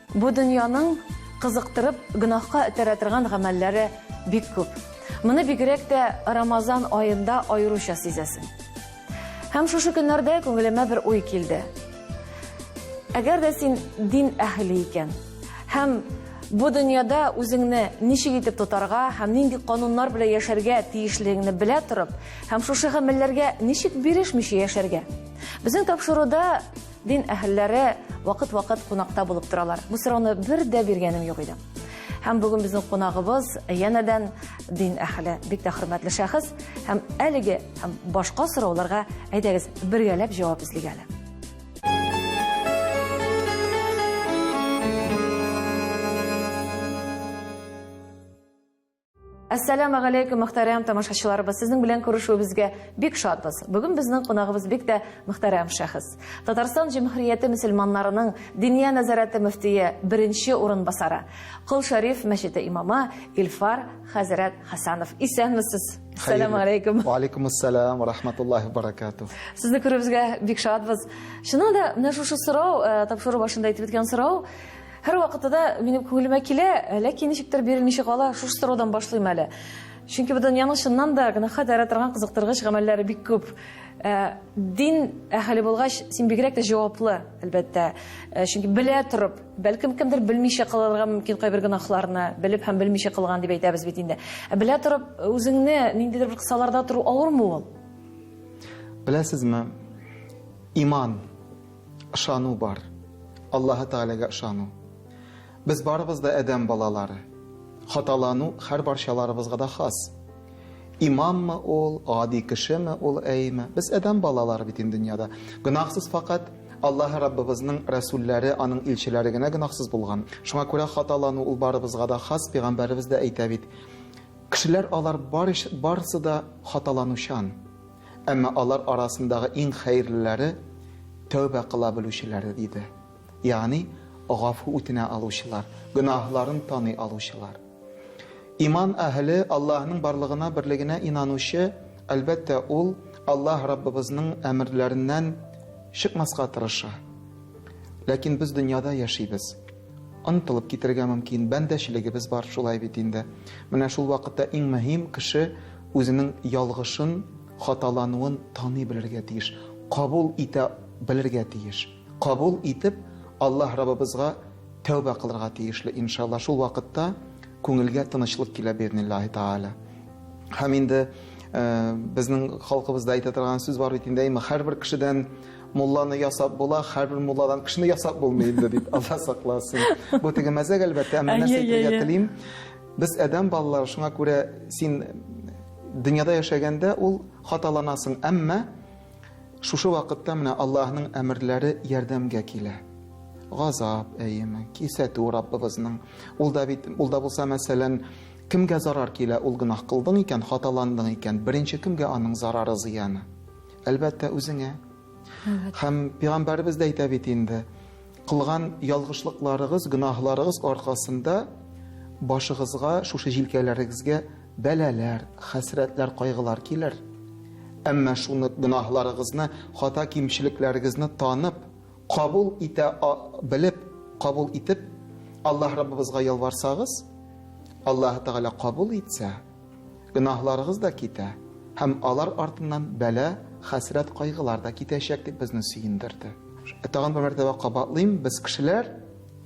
Бу дөньяның кызыктырып, гөнаһка этәрә торган гамәлләре бик күп. Моны бигрәк тә Рамазан аенда аеруча сизәсең. Һәм шушы көннәрдә күңелемә бер уй килде. Әгәр дә син дин әһеле икән һәм бу дөньяда үзеңне ничек итеп тотарга һәм нинди кануннар белән яшәргә тиешлегеңне белә торып, һәм шушы гамәлләргә ничек бирешмичә яшәргә? Безнең тапшыруда Дин әһелләре вакыт-вакыт кунакта булып торалар. Бу сорауны бер дә биргәнем юк иде. Һәм бүген безнең кунагыбыз янәдән дин әһеле, бик тә хөрмәтле шәхес. Һәм әлеге һәм башка сорауларга әйдәгез бергәләп җавап эзлик әле. Әссәламу галәйкүм, мөхтәрәм тамашачыларыбыз. Сезнең белән күрешүебезгә бик шатбыз. Бүген безнең кунагыбыз бик тә мөхтәрәм шәхес. Татарстан Җөмһүрияте мөселманнарының Диния нәзарәте мөфтие беренче урынбасары, Кол Шәриф мәчете имамы Илфар хәзрәт Хәсәнов. Исәнмесез. Әссәламу галәйкүм. Ва алейкум ассалам ва рахматуллаһи ва баракатуһ. Сезне күрүебезгә бик шатбыз. Чыннан да, менә шушы сорау, э, тапшыру башында әйтеп үткән сорау, Һәр вакытта да минем күңелемә килә, ләкин ничектер бирелмичә кала, шушы сораудан башлыйм әле. Чөнки бу дөньяның чыннан да гөнаһка этәрә торган кызыктыргыч гамәлләре бик күп. Ә, дин әһеле булгач, син бигрәк тә җаваплы, әлбәттә. Ә, чөнки белә торып, бәлкем кемдер белмичә кылырга мөмкин кайбер гөнаһларны, белеп һәм белмичә кылган дип әйтәбез бит инде. Ә белә торып, үзеңне ниндидер бер кысаларда тору авырмы ул? Беләсезме, иман Ышану бар. Аллаһы Тәгаләгә ышану. Без барыбыз да адәм балалары. Хаталану һәр барчаларыбызга да хас. Имаммы ул, гади кешеме ул, әйме? Без адәм балалары бит инде дөньяда. Гөнаһсыз факат Аллаһы Раббыбызның рәсүлләре, аның илчеләре генә гөнаһсыз булган. Шуңа күрә хаталану ул барыбызга да хас, пәйгамбәребез дә әйтә бит. Кешеләр алар барысы да хаталанучан. Әмма алар арасындагы иң хәерлеләре тәүбә кыла белүчеләре, диде. Ягъни, гафу үтенә алучылар, гөнаһларын таный алучылар. Иман әһеле, Аллаһның барлыгына, берлегенә инанучы, әлбәттә, ул Аллаһ Раббыбызның әмерләреннән чыкмаска тырыша. Ләкин без дөньяда яшибез. Онытылып китәргә мөмкин, бәндәчелегебез бар, шулай бит инде. Менә шул вакытта иң мөһим кеше үзенең ялгышын, хаталануын таный белергә тиеш, кабул итә белергә тиеш. Кабул итеп, Аллаһ Раббыбызга тәүбә кылырга тиешле, иншалла. Шул вакытта күңелгә тынычлык килә, биизниллаһи тааля. Һәм инде безнең халкыбызда әйтә торган сүз бар бит инде, әйме, һәрбер кешедән мулланы ясап була, һәрбер мулладан кешене ясап булмый инде дип, Алла сакласын. Бу теге мәзәк, әлбәттә, әмма нәрсә әйтергә телим? Без адәм балалары, шуңа күрә син дөньяда яшәгәндә ул хаталанасың, әмма шушы вакытта менә Аллаһның әмерләре ярдәмгә килә. Газап, әйеме, кисәтү Раббыбызның. Ул да бит, ул да булса, мәсәлән, кемгә зарар килә, ул гөнаһ кылдың икән, хаталандың икән, беренче кемгә аның зарары, зыяны? Әлбәттә, үзеңә. Һәм пәйгамбәребез дә әйтә бит инде, кылган ялгышлыкларыгыз, гөнаһларыгыз аркасында башыгызга, шушы җилкәләрегезгә бәлаләр, хәсрәтләр, кайгылар килер. Әмма шуны гөнаһларыгызны, хата кимчелекләрегезне танып, кабул итә белеп, кабул итеп, Аллаһ Раббыбызга ялварсагыз, Аллаһ Тәгалә кабул итсә, Гөнаһларыгыз да китә һәм алар артыннан бәла, хәсрәт, кайгылар да китәчәк, дип безне сөендерде. Тагын бер мәртәбә кабатлыйм, без кешеләр,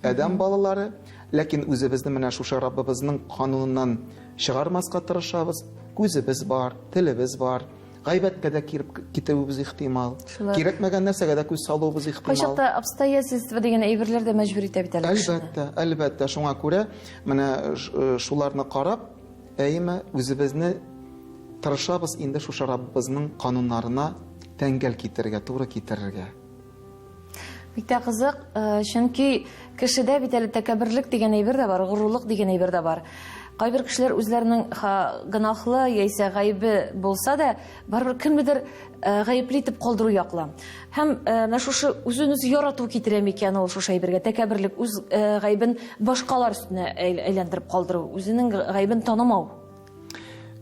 адәм балалары, ләкин үзебезне менә шушы Раббыбызның кануныннан чыгармаска тырышабыз. Күзебез бар, телебез бар, гайбәткә дә кереп китүебез ихтимал. Кирәкмәгән нәрсәгә дә күз салуыбыз ихтимал. Кайчакта обстоятельства дигән әйберләр дә мәҗбүр итә бит әле кешене. Әлбәттә, әлбәттә. Шуңа күрә менә шуларны карап, Әйеме, үзебезне тырышабыз инде шушы Раббыбызның кануннарына тәңгәл китерергә, туры китерергә. Бик тә кызык, э, чөнки кешедә бит әле тәкәбберлек дигән әйбер дә бар, горурлык дигән әйбер дә бар. Кайбер кешеләр үзләренең гөнаһлы яисә гаебе булса да, барыбер кемнедер э, гаепле итеп калдыру яклы. Һәм э, менә шушы үзен үзе ярату китерә микән ул шушы әйбергә? Тәкәбберлек, үз э, гаебен башкалар өстенә әйләндереп калдыру, үзенең гаебен танымау.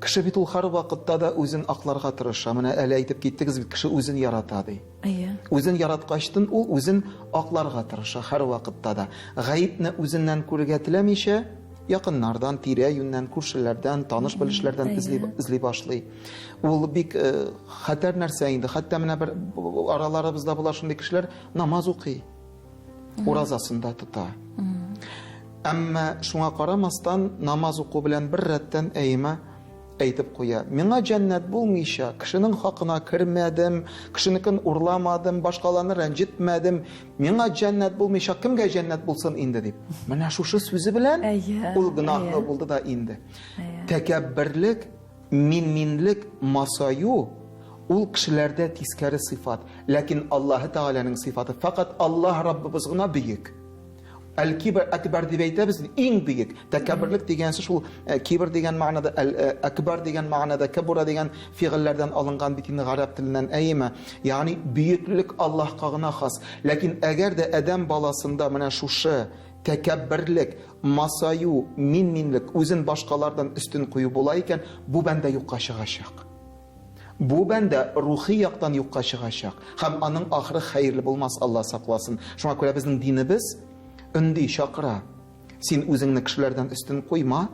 Кеше бит ул һәрвакытта да үзен акларга тырыша. Менә әле әйтеп киттегез бит, кеше үзен ярата ди. Әйе. Үзен яраткачтын ул үзен акларга тырыша һәрвакытта да. Гаепне үзеннән күрергә теләмичә, якыннардан, тирә-юньнән, күршеләрдән, таныш-белешләрдән эзли, эзли башлый. Ул бик э, хәтәр нәрсә инде. Хәтта менә бер араларыбызда була шундый кешеләр намаз укый. Уразасын да тота. Әмма шуңа карамастан намаз уку белән бер рәттән әйемә әйтеп куя. Миңа җәннәт булмыйча, кешенең хакына кермәдем, кешенекен урламадым, башкаларны рәнҗетмәдем. Миңа җәннәт булмыйча, кемгә җәннәт булсын инде дип. Менә шушы сүзе белән ул гөнаһлы булды да инде. Тәкәбберлек Мин-минлек, масаю, ул кешеләрдә тискәре сыйфат. Ләкин Аллаһы Тәгаләнең сыйфаты фәкать Аллаһ Раббыбыз гына бөек. Әл-кибр әкбәр дип әйтәбез, иң бөек. Тәкәбберлек дигән сүз шул э, кибр дигән мәгънәдә, әл э, әкбәр дигән мәгънәдә, кабура дигән фигыльләрдән алынган бит инде гарәп теленнән, әйеме? Ягъни бөеклек Аллаһка гына хас. Ләкин әгәр дә адәм баласында менә шушы Тәкәбберлек, масаю, мин-минлек, үзен башкалардан өстен кую була икән, бу бәндә юкка чыгачак. Бу бәндә рухи яктан юкка чыгачак һәм аның ахыры хәерле булмас, Алла сакласын. Шуңа күрә безнең динебез өнди, чакыра. Син үзеңне кешеләрдән өстен куйма.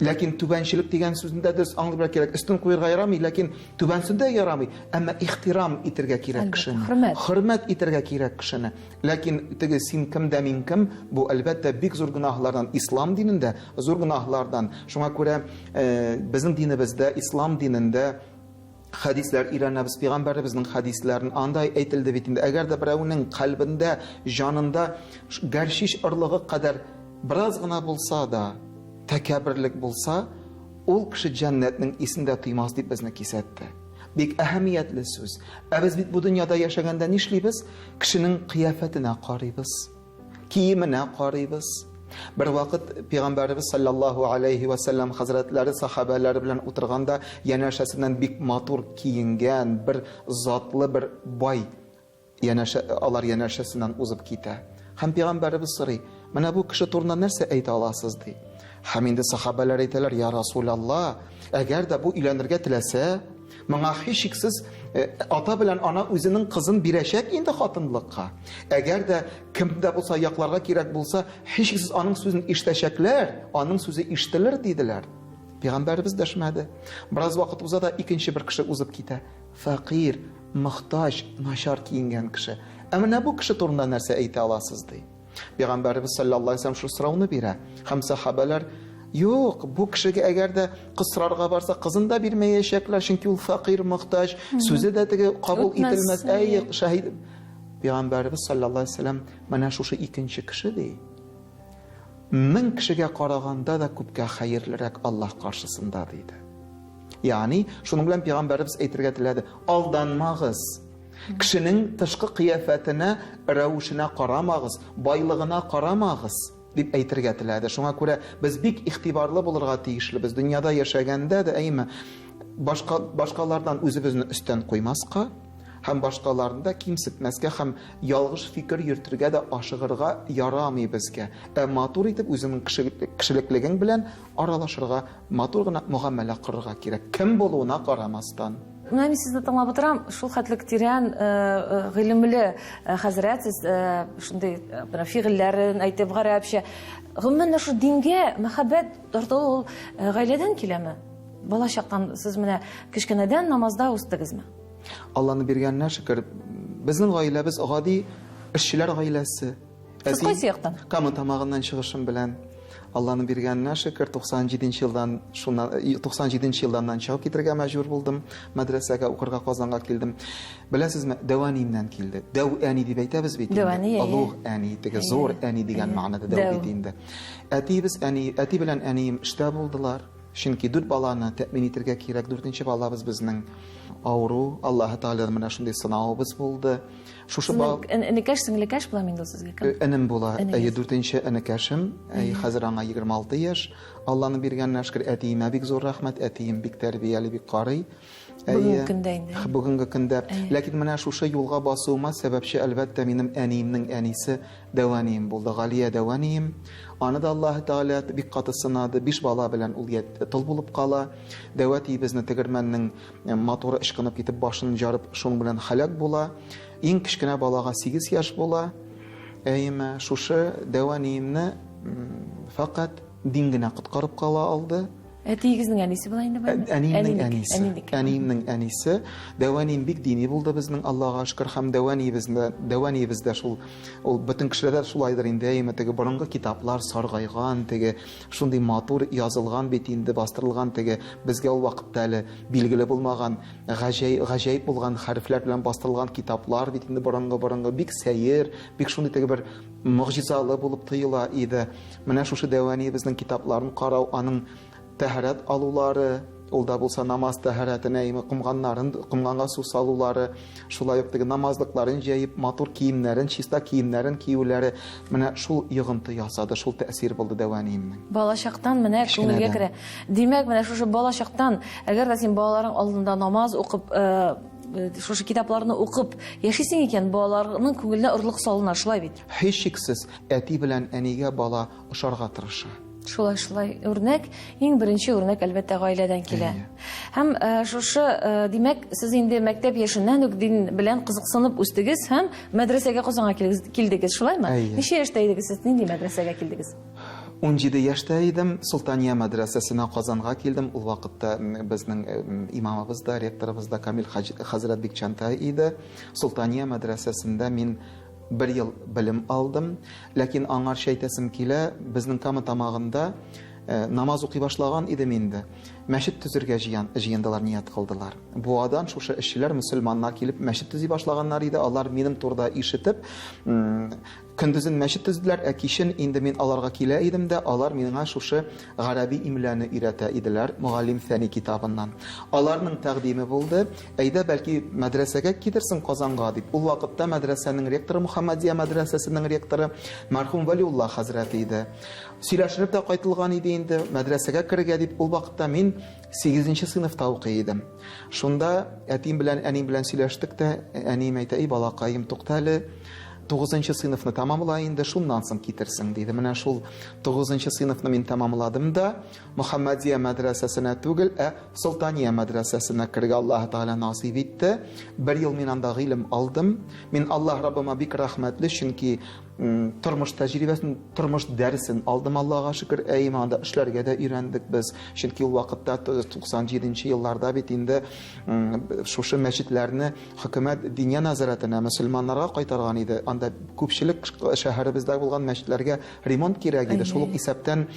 Ләкин түбәнчелек дигән сүзне дә дөрес аңларга кирәк. Өстен куерга ярамый, ләкин түбәнсен дә ярамый. Әмма ихтирам итергә кирәк кешене. Хөрмәт. Хөрмәт итергә кирәк кешене. Ләкин теге син кем дә мин кем, бу әлбәттә бик зур гөнаһлардан, ислам динендә зур гөнаһлардан. Шуңа күрә э, безнең динебездә, ислам динендә хәдисләр өйрәнәбез, пәйгамбәребезнең хәдисләрен. Анда әйтелде бит инде, әгәр дә берәүнең кальбендә, җанында гәрчич орлыгы кадәр бераз гына булса да тәкәбберлек булса, ул кеше җәннәтнең исен дә тоймас дип безне кисәтте. Бик әһәмиятле сүз. Ә без бит бу дөньяда яшәгәндә нишлибез? Кешенең кыяфәтенә карыйбыз. Киеменә карыйбыз. Бер вакыт пәйгамбәребез саллаллаһу алейхи ва саллям хәзрәтләре сахабәләре белән утырганда янәшәсеннән бик матур киенгән бер затлы бер бай янәшә алар янәшәсеннән узып китә. Һәм пәйгамбәребез сорый: "Менә бу кеше турында нәрсә әйтә аласыз?" ди. Һәм инде сахабәләр әйтәләр: "Я Расулалла, әгәр дә бу өйләнергә теләсә, Моңа һичшиксез э, ата белән ана үзенең кызын бирәчәк инде хатынлыкка. Әгәр дә кем дә булса якларга кирәк булса, һичшиксез аның сүзен ишетәчәкләр, аның сүзе ишетелер диделәр. Пәйгамбәребез дәшмәде. Бераз вакыт уза да икенче бер кеше узып китә. Фәкыйрь, мохтаҗ, начар киенгән кеше. Ә менә бу кеше турында нәрсә әйтә аласыз ди. Пәйгамбәребез саллаллаһу алейһи вәсәлләм шул сорауны бирә. Һәм сахабәләр, Юк, бу кешегә әгәр дә кыз сорарга барса, кызын да бирмәячәкләр, чөнки ул фәкыйрь, мохтаҗ, сүзе дә теге кабул ителмәс. Әй, шаһид. Пәйгамбәребез саллаллаһу алейһи вәсәлләм менә шушы икенче кеше ди. Мең кешегә караганда да күпкә хәерлерәк Аллаһ каршысында диде. Ягъни, шуның белән пәйгамбәребез әйтергә теләде, алданмагыз. Кешенең тышкы кыяфәтенә, рәвешенә карамагыз, байлыгына карамагыз, дип әйтергә теләде. Шуңа күрә без бик игътибарлы булырга тиешлебез. Дөньяда яшәгәндә дә, әйме, башка башкалардан үзебезне өстән куймаска һәм башкаларны да кимсетмәскә һәм ялгыш фикер йөртергә дә ашыгырга ярамый безгә. Ә матур итеп үзеңнең кешелеклегең белән аралашырга, матур гына мөгамәлә корырга кирәк, кем булуына карамастан. Менә мин сезне тыңлап утырам, шул хәтлек тирән э, э, гыйлемле э, хәзрәт сез шундый менә фигыльләрен әйтеп гарәпчә. Гомумән шул дингә мәхәббәт тартылу ул гаиләдән киләме? Бала чактан сез менә кечкенәдән намазда үстегезме? Алланы биргәненә шөкер, безнең гаиләбез гади эшчеләр гаиләсе. Сез кайсы яктан? Кама Тамагыннан чыгышым белән. Алланың биргәненә шөкер, 97 елдан шуннан 97 елданнан чыгып китергә мәҗбүр булдым. Мәдрәсәгә укырга Казанга килдем. Беләсезме, дәү әниемнән килде. Дәү әни дип әйтәбез бит инде. Дәү әни, Олуг әни, теге зур әни дигән мәгънәдә дәү бит инде. Әтиебез, әни, әти белән әнием эштә булдылар. Чөнки дүрт баланы тәэмин итергә кирәк. Дүртенче балабыз безнең авыру. Аллаһы Тәгаләдән менә шундый сынавыбыз булды. Шушы бал Энекәш, сеңлекәш була инде ул сезгә кем? Энем була. Әйе, дүртенче энекәшем. Әйе, хәзер аңа 26 яшь. Алланың биргәненә шөкер, әтиемә бик зур рәхмәт. Әтием бик тәрбияле, бик карый. Бүгенге көндә инде. Бүгенге көндә. Ләкин менә шушы юлга басуыма сәбәпче, әлбәттә, минем әниемнең әнисе дәү әнием булды. Галия дәү әнием. Аны да Аллаһы Тәгалә бик каты сынады. Биш бала белән ул тол булып кала. Дәү әтиебезне тегермәннең моторы ычкынып китеп, башын жарып, шуның белән һәлак була. Иң кечкенә балага 8 яшь була. Әйеме, шушы дәү әниемне фәкать дин генә коткарып кала алды. Әтиегезнең әнисе була инде бу? Әниемнең әнисе. Әниемнең әнисе. Дәү әнием бик дини булды безнең, Аллага шөкер, һәм дәү әниебезне, дәү әниебез дә шул, ул бөтен кешеләрдә шулайдыр инде, әйеме, теге борынгы китаплар саргайган, теге шундый матур язылган бит инде, бастырылган теге, безгә ул вакытта әле билгеле булмаган, гаҗәй, гаҗәеп булган хәрефләр белән бастырылган китаплар бит инде борынгы-борынгы, бик сәер, бик шундый теге бер могҗизалы булып тоела иде. Менә шушы дәү әниебезнең китапларын карау, аның тәһарәт алулары, ул да булса намаз тәһарәтенә име комганнарын, комганга су салулары, шулай ук теге намазлыкларын җәеп, матур киемнәрен, чиста киемнәрен киюләре, менә шул йогынты ясады, шул тәэсир булды дәү әниемнең. Балачактан менә күңелгә керә. Димәк, менә шушы балачактан, әгәр дә син балаларың алдында намаз укып, шушы китапларны укып яшисең икән, балаларның күңеленә орлык салына, шулай бит? Һичшиксез, әти белән әнигә бала ошарга тырыша. Шулай, шулай. Үрнәк, иң беренче үрнәк, әлбәттә, гаиләдән килә. Һәм шушы, димәк, сез инде мәктәп яшеннән үк дин белән кызыксынып үстегез һәм мәдрәсәгә Казанга килдегез, шулаймы? Ничә яшьтә идегез сез, нинди мәдрәсәгә килдегез? 17 яшьтә идем, Солтания мәдрәсәсенә Казанга килдем. Ул вакытта безнең имамыбыз да, ректорыбыз да Камил хәзрәт Бикчәнтай иде. Солтания мәдрәсәсендә мин бер ел белем алдым. Ләкин аңарчы әйтәсем килә, безнең Кама Тамагында намаз укый башлаган идем инде. Мәчет төзергә җыендылар, ният кылдылар. Буадан шушы эшчеләр, мөселманнар килеп мәчет төзи башлаганнар иде. Алар минем турыда ишетеп, көндезен мәчет төзеделәр, ә кичен инде мин аларга килә идем дә, алар миңа шушы гарәби имләне өйрәтә иделәр, Мөгаллим Фәни китабыннан. Аларның тәкъдиме булды, әйдә, бәлки, мәдрәсәгә китерсең Казанга, дип. Ул вакытта мәдрәсәнең ректоры, Мөхәммәдия мәдрәсәсенең ректоры мәрхүм Вәлиулла хәзрәт иде. Сөйләшенеп тә кайтылган иде инде, мәдрәсәгә керергә дип. Ул вакытта мин сигезенче сыйныфта укый идем. Шунда әтием белән әнием белән сөйләштек тә, әнием әйтә, "Эй, балакаем, тукта әле, тугызынчы сыйныфны тәмамла инде, шуннан соң китерсең", диде. Менә шул тугызынчы сыйныфны мин тәмамладым да, Мөхәммәдия мәдрәсәсенә түгел, ә Солтания мәдрәсәсенә керергә Аллаһы Тәгалә насыйп итте. Бер ел мин анда гыйлем алдым. Мин Аллаһ Раббыма бик рәхмәтле, чөнки тормыш тәҗрибәсен, тормыш дәресен алдым, Аллаһга шөкер. Әйе, анда эшләргә дә өйрәндек без. Чөнки ул вакытта 97 нче елларда бит инде шушы мәчетләрне хөкүмәт диния нәзарәтенә, мөселманнарга кайтарган иде. Анда күпчелек шәһәребездә булган мәчетләргә ремонт кирәк иде. Шул ук исәптән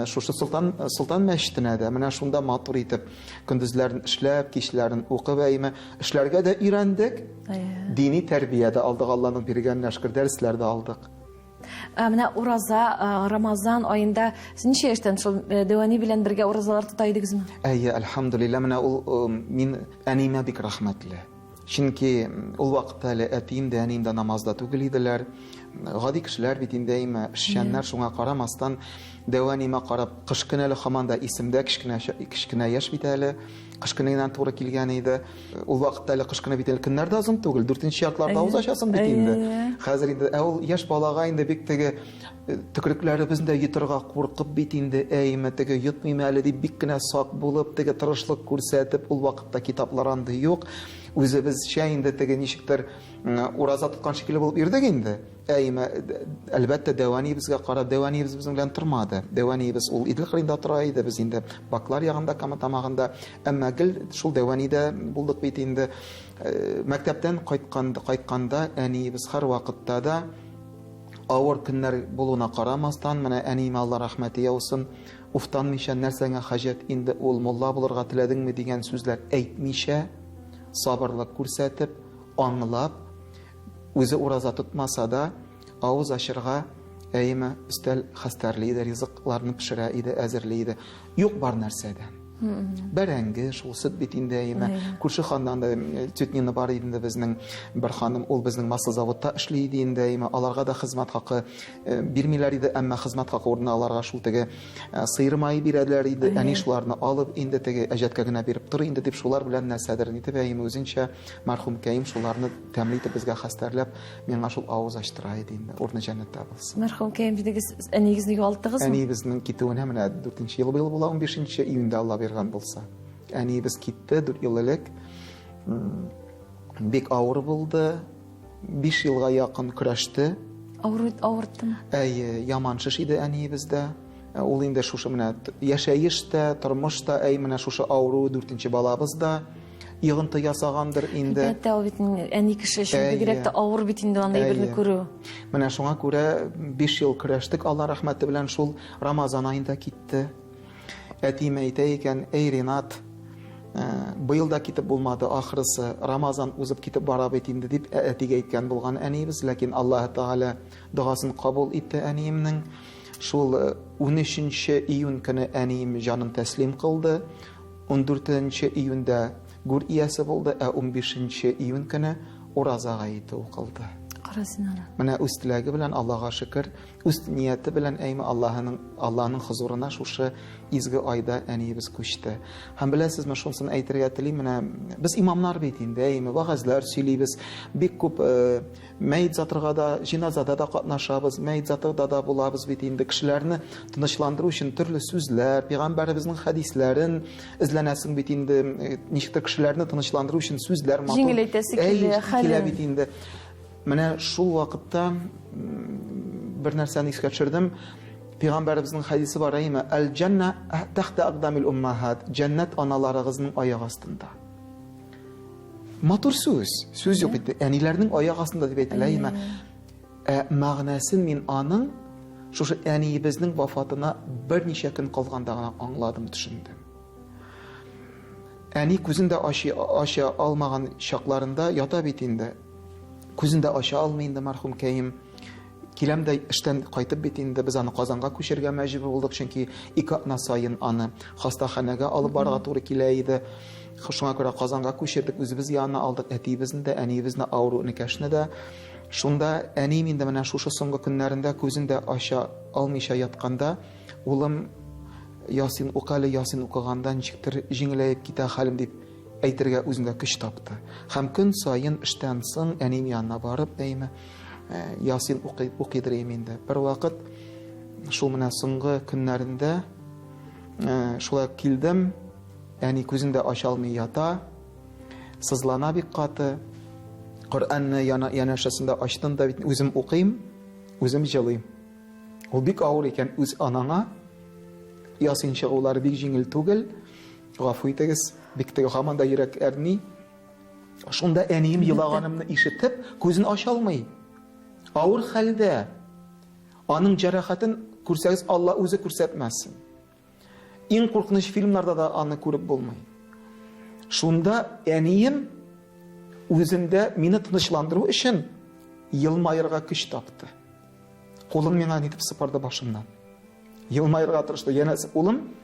шушы Солтан, Солтан мәчетенә дә менә шунда матур итеп көндезләрен эшләп, кичләрен укып, әйеме, эшләргә дә өйрәндек. Дини тәрбия дә алдык, Алланың биргәненә шөкер, дәресләр дә алдык. Ә менә ураза, Рамазан аенда сез ничә яшьтән шул дәү әни белән бергә уразалар тота идегезме? Әйе, әлхәмдүлилләһ, менә ул мин әниемә бик рәхмәтле. Чөнки ул вакытта әле әтием дә, әнием дә намазда түгел иделәр. Гади кешеләр бит инде, әйме, эшчәннәр, шуңа карамастан, дәү әниемә карап, кыш көне әле һаман да исемдә, кечкенә, кечкенә яшь бит әле, кыш көне генә туры килгән иде. Ул вакытта әле кыш көне бит әле көннәр дә озын түгел, дүртенче яртыларда авыз ачасың бит инде. Хәзер инде, ә ул яшь балага инде бик теге төкрекләребезне дә йотырга куркып бит инде, әйме, теге йотмыйм әле дип бик кенә сак булып, теге тырышлык күрсәтеп, ул вакытта китаплар андый юк. Үзебезчә инде теге ничектер ураза тоткан шикелле булып йөрдек инде. Әйме, әлбәттә, дәү әниебезгә карап, дәү әниебез безнең белән тормады. Дәү әниебез ул Идел кырыенда тора иде, без инде Баклар ягында, Кама Тамагында. Әмма гел шул дәү әнидә булдык бит инде. Мәктәптән кайткан, кайтканда әниебез һәрвакытта да авыр көннәр булуына карамастан, менә әниемә Алла рәхмәте яусын, уфтанмыйча, нәрсәңә хаҗәт инде ул, мулла булырга теләдеңме дигән сүзләр әйтмичә, сабырлык күрсәтеп, аңлап, Үзе ураза тотмаса да, авыз ачырга, әйеме, өстәл хәстәрли иде, ризыкларны пешерә иде, әзерли иде. Юк бар нәрсәдән. Бәрәңге, шул сөт бит инде әйеме. Күрше ханнан да тетя Нина бар иде инде безнең бер ханым, ул безнең маслозаводта эшли иде инде әйеме. Аларга да хезмәт хакы бирмиләр иде, әмма хезмәт хакы урынына аларга шул теге сыер мае бирәләр иде. Әни шуларны алып инде теге әҗәткә генә биреп тор инде дип шулар белән нәрсәдер итеп әйеме үзенчә мәрхүмкәем шуларны тәмле итеп безгә хәстәрләп миңа шул авыз ачтыра иде инде. Урыны җәннәттә булсын. Мәрхүмкәем дидегез, әниегезне югалттыгызмы? Әниебезнең китүенә менә 4 ел быел була, 15 июньдә Алла биргән булса. Әниебез китте 4 ел элек. Бик авыр булды. 5 елга якын көрәште. Авыр авырттымы? Әйе, яман шеш иде әниебездә. Ул инде шушы менә яшәеш тә, тормыш та, әй менә шушы авыру дүртенче балабыз да йогынты ясагандыр инде. Әлбәттә, ул бит әни кеше өчен бигрәк тә авыр бит инде аны әйберне күрү. Менә шуңа күрә 5 ел көрәштек, Алла рәхмәте белән шул Рамазан аенда китте. Әтием әйтә икән, әй Ринат, быел да китеп булмады, ахрысы, Рамазан узып китеп бара бит инде, дип әтигә әйткән булган әниебез, ләкин Аллаһы Тәгалә догасын кабул итте әниемнең. Шул 13 июнь көне әнием җанын тәслим кылды. 14 июньдә гүр иясе булды, ә 15 июнь көне ураза гаете укылды. Кара син аны. Менә үз теләге белән Аллага шөкер, үз нияте белән әйме Аллаһының Аллаһның хозурына шушы изге айда әниебез күчте. Һәм беләсезме, шунысын әйтергә телим, менә без имамнар бит инде, әйме, вәгазьләр сөйлибез, бик күп Мәет затырга да, җиназада да катнашабыз, мәет затырда да булабыз бит инде. Кешеләрне тынычландыру өчен төрле сүзләр, пәйгамбәребезнең хәдисләрен эзләнәсең бит инде. Ничектер кешеләрне тынычландыру өчен сүзләр матур. Җиңел әйтәсе килә, килә бит инде. Менә шул вакытта бер нәрсәне искә төшердем. Пәйгамбәребезнең хәдисе бар, әйме? Әл-җәннә тахта агдамил уммахат. Җәннәт аналарыгызның аяк астында. Матур сүз, сүз юк бит. Әниләрнең аяк астында дип әйтелә, әйеме? Ә мәгънәсен мин аның шушы әниебезнең вафатына берничә көн калганда гына аңладым, төшендем. Әни күзен дә ача алмаган чакларында ята бит инде. Күзен дә ача алмый инде мәрхүмкәем. Киләм дә эштән кайтып бит инде, без аны Казанга күчергә мәҗбүр булдык, чөнки ике атна саен аны хастаханәгә алып барырга туры килә иде. Шуңа күрә Казанга күчердек, үзебез янына алдык әтиебезне дә, әниебезне, авыру энекәшне дә. Шунда әнием инде менә шушы соңгы көннәрендә күзен дә ача алмыйча ятканда, улым Ясин укы әле, Ясин укыганда ничектер җиңеләеп китә хәлем дип әйтергә үзендә көч тапты. Һәм көн саен эштән соң әнием янына барып, әйме, Ясин укый, укыйдыр идем инде. Бер вакыт шул менә соңгы көннәрендә шулай килдем, әни күзен дә ача алмый ята, сызлана бик каты. Коръәнне янәшәсендә ачтым да бит үзем укыйм, үзем җылыйм. Ул бик авыр икән үз анаңа. Ясин чыгулары бик җиңел түгел. Гафу итегез, бик теге һаман да йөрәк әрни. Шунда әнием елаганымны ишетеп, күзен ача алмый. Авыр хәлдә. Аның җәрәхәтен күрсәгез, Алла үзе күрсәтмәсен. Иң куркыныч фильмнарда да аны күреп булмый. Шунда әнием үзендә мине тынычландыру өчен елмаерга көч тапты. Кулын миңа нитеп сыпырды башымнан. Елмаерга тырышты. Янәсе, улым,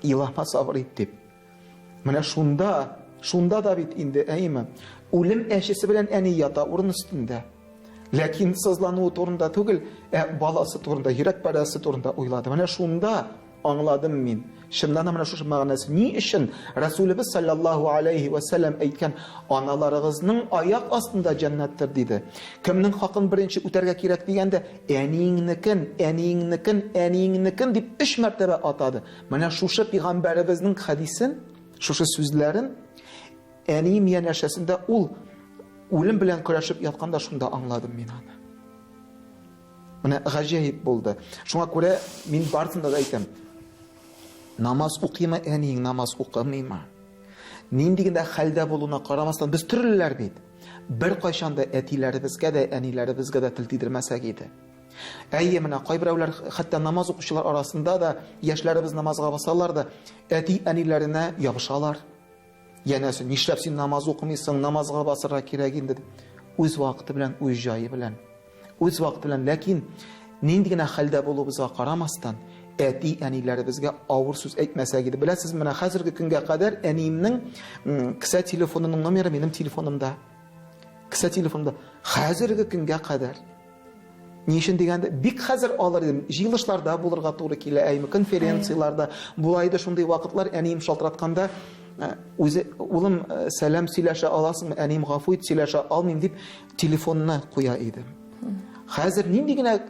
Илаһма сабыр ит дип. Менә шунда, шунда да бит инде, әйеме? Үлем әчесе белән әни ята урын өстендә. Ләкин сызлануы турында түгел, ә баласы турында, йөрәк парәсе турында уйлады. Менә шунда аңладым мин. Чыннан да менә шушы мәгънәсе. Ни өчен Расулыбыз саллаллаһу алейхи ва саллям әйткән, аналарыгызның аяк астында җәннәттер диде. Кемнең хакын беренче үтәргә кирәк дигәндә, әниеңнекен, әниеңнекен, әниеңнекен дип өч мәртәбә атады. Менә шушы пигамбәребезнең хәдисен, шушы сүзләрен әнием янәшәсендә ул үлем белән көрәшеп ятканда шунда аңладым мин аны. Менә гаҗәеп булды. Шуңа күрә мин барысын да әйтәм. Намаз укыймы әниең, намаз укымыймы? Нинди генә хәлдә булуына карамастан, без төрлеләр бит. Беркайчан да әтиләребезгә дә, әниләребезгә дә тел тидермәсәк иде. Әйе, менә кайберәүләр хәтта намаз укучылар арасында да яшьләребез намазга басалар да, әти-әниләренә ябышалар. Янәсе, нишләп син намаз укымыйсың, намазга басырга кирәк инде. Үз вакыты белән, үз җае белән. Үз вакыты белән, ләкин нинди генә хәлдә булуыбызга карамастан, Әти-әниләребезгә авыр сүз әйтмәсәк иде. Беләсез, менә хәзерге көнгә кадәр әниемнең кесә телефонының номеры минем телефонымда. Кесә телефонымда. Хәзерге көнгә кадәр. Ни өчен дигәндә, бик хәзер алыр идем. Җыелышларда булырга туры килә, әйме, конференцияләрдә. Була иде шундый вакытлар, әнием шалтыратканда, э, үзе, улым, э, сәлам сөйләшә аласыңмы, әнием гафу ит, сөйләшә алмыйм дип телефонны куя идем. Хәзер нинди генә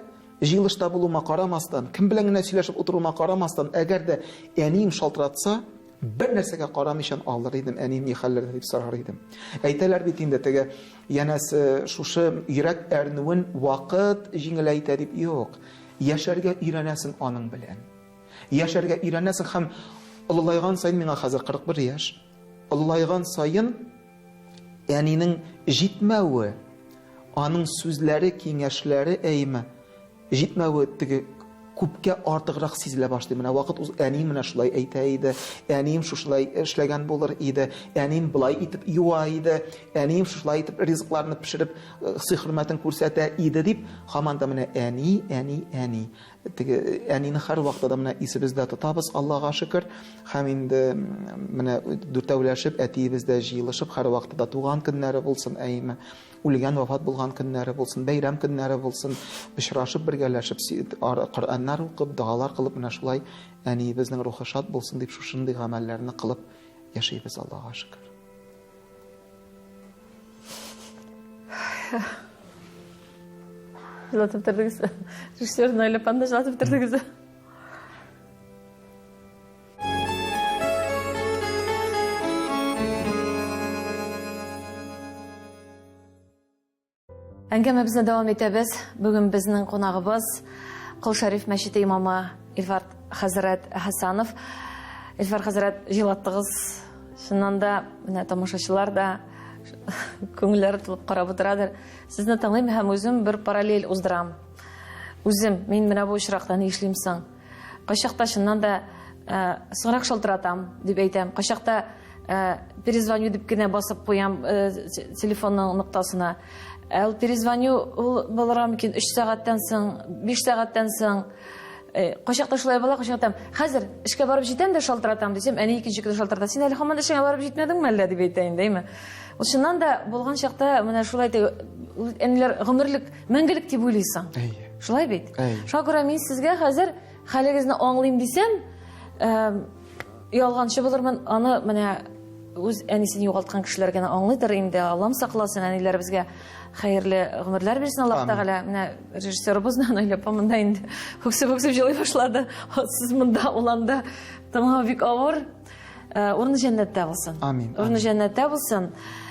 җыелышта булуыма карамастан, кем белән генә сөйләшеп утыруыма карамастан, әгәр дә әнием шалтыратса, бер нәрсәгә карамыйчан алыр идем, әнием ни хәлләрдә дип сорар идем. Әйтәләр бит инде теге, янәсе шушы йөрәк әрнүен вакыт җиңеләйтә дип, юк. Яшәргә өйрәнәсең аның белән. Яшәргә өйрәнәсең һәм олылайган саен, миңа хәзер 41 яшь, олылайган саен әнинең җитмәве, аның сүзләре, киңәшләре әйме, җитмәве теге күпкә артыграк сизелә башлый. Менә вакыт уз, әнием менә шулай әйтә иде, әнием шушылай эшләгән булыр иде, әнием былай итеп юа иде, әнием шушылай итеп ризыкларны пешереп, э, сый-хөрмәтен күрсәтә иде дип, һаман да менә әни, әни, әни. Теге әнине һәрвакытта да менә исебездә тотабыз, Аллага шөкер. Һәм инде менә дүртәүләшеп әтиебез дә җыелышып һәрвакытта да туган көннәре булсын, әйме, үлгән, вафат булган көннәре булсын, бәйрәм көннәре булсын, очрашып бергәләшеп Коръәннәр укып, догалар кылып менә шулай әниебезнең рухы шат булсын дип шушындый гамәлләрне кылып яшибез, Аллага шөкер. Жылатып бетердегез. Режиссер Наилә апаны да жылатып бетердегез. Әңгәмәбезне дәвам итәбез. Бүген безнең кунагыбыз Кол Шәриф мәчете имамы Илфар хәзрәт Хәсанов. Илфар хәзрәт, җылаттыгыз. Чыннан да, менә тамашачылар да күңелләре тулып карап утырадыр. Сезне тыңлыйм һәм үзем бер параллель уздырам. Үзем, мин менә бу очракта ни эшлим соң? Кайчакта чыннан да э, соңрак шалтыратам дип әйтәм. Кайчакта э, перезвоню дип кенә басып куям э, телефонның ноктасына. Ә ул перезвоню ул булырга мөмкин 3 сәгатьтән соң, 5 сәгатьтән соң. Э, кайчакта шулай була, кайчакта хәзер эшкә барып җитәм дә шалтыратам дисәм, әни икенче көнне шалтырата. Син әле һаман эшеңә барып җитмәдеңме әллә дип әйтә инде, әйме? Ул чыннан да булган чакта менә шулай әниләр гомерлек, мәңгелек дип уйлыйсың. Әйе. Шулай бит? Әйе. Шуңа күрә мин сезгә хәзер хәлегезне аңлыйм дисәм, ялганчы булырмын. Аны менә үз әнисен югалткан кешеләр генә аңлыйдыр инде. Аллам сакласын әниләребезгә хәерле гомерләр бирсен Аллаһ Тәгалә. Менә режиссерыбыз Наилә апа монда инде үксеп-үксеп җылый башлады. Сез монда, ул анда. Тыңлау бик авыр. Э, урыны җәннәттә булсын. Амин. Урыны җәннәттә булсын.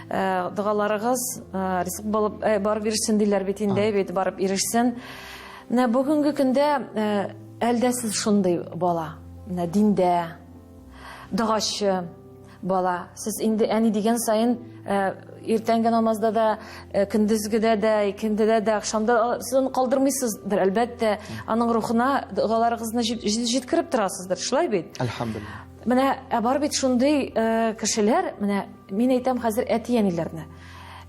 Э, догаларыгыз э, ризык булып барып ирешсен диләр бит инде, бит барып ирешсен. Менә бүгенге көндә әлдә сез шундый бала. Менә диндә, догачы бала. Сез инде әни дигән саен э, иртәнге намазда да, э, көндезгедә дә, икендедә дә, ахшамда сез аны калдырмыйсыздыр, әлбәттә. Аның рухына догаларыгызны җиткереп торасыздыр, шулай бит? Әлхәмдүлилләһ. Менә ә бар бит шундый э, кешеләр, менә мин әйтәм хәзер әти-әниләрне.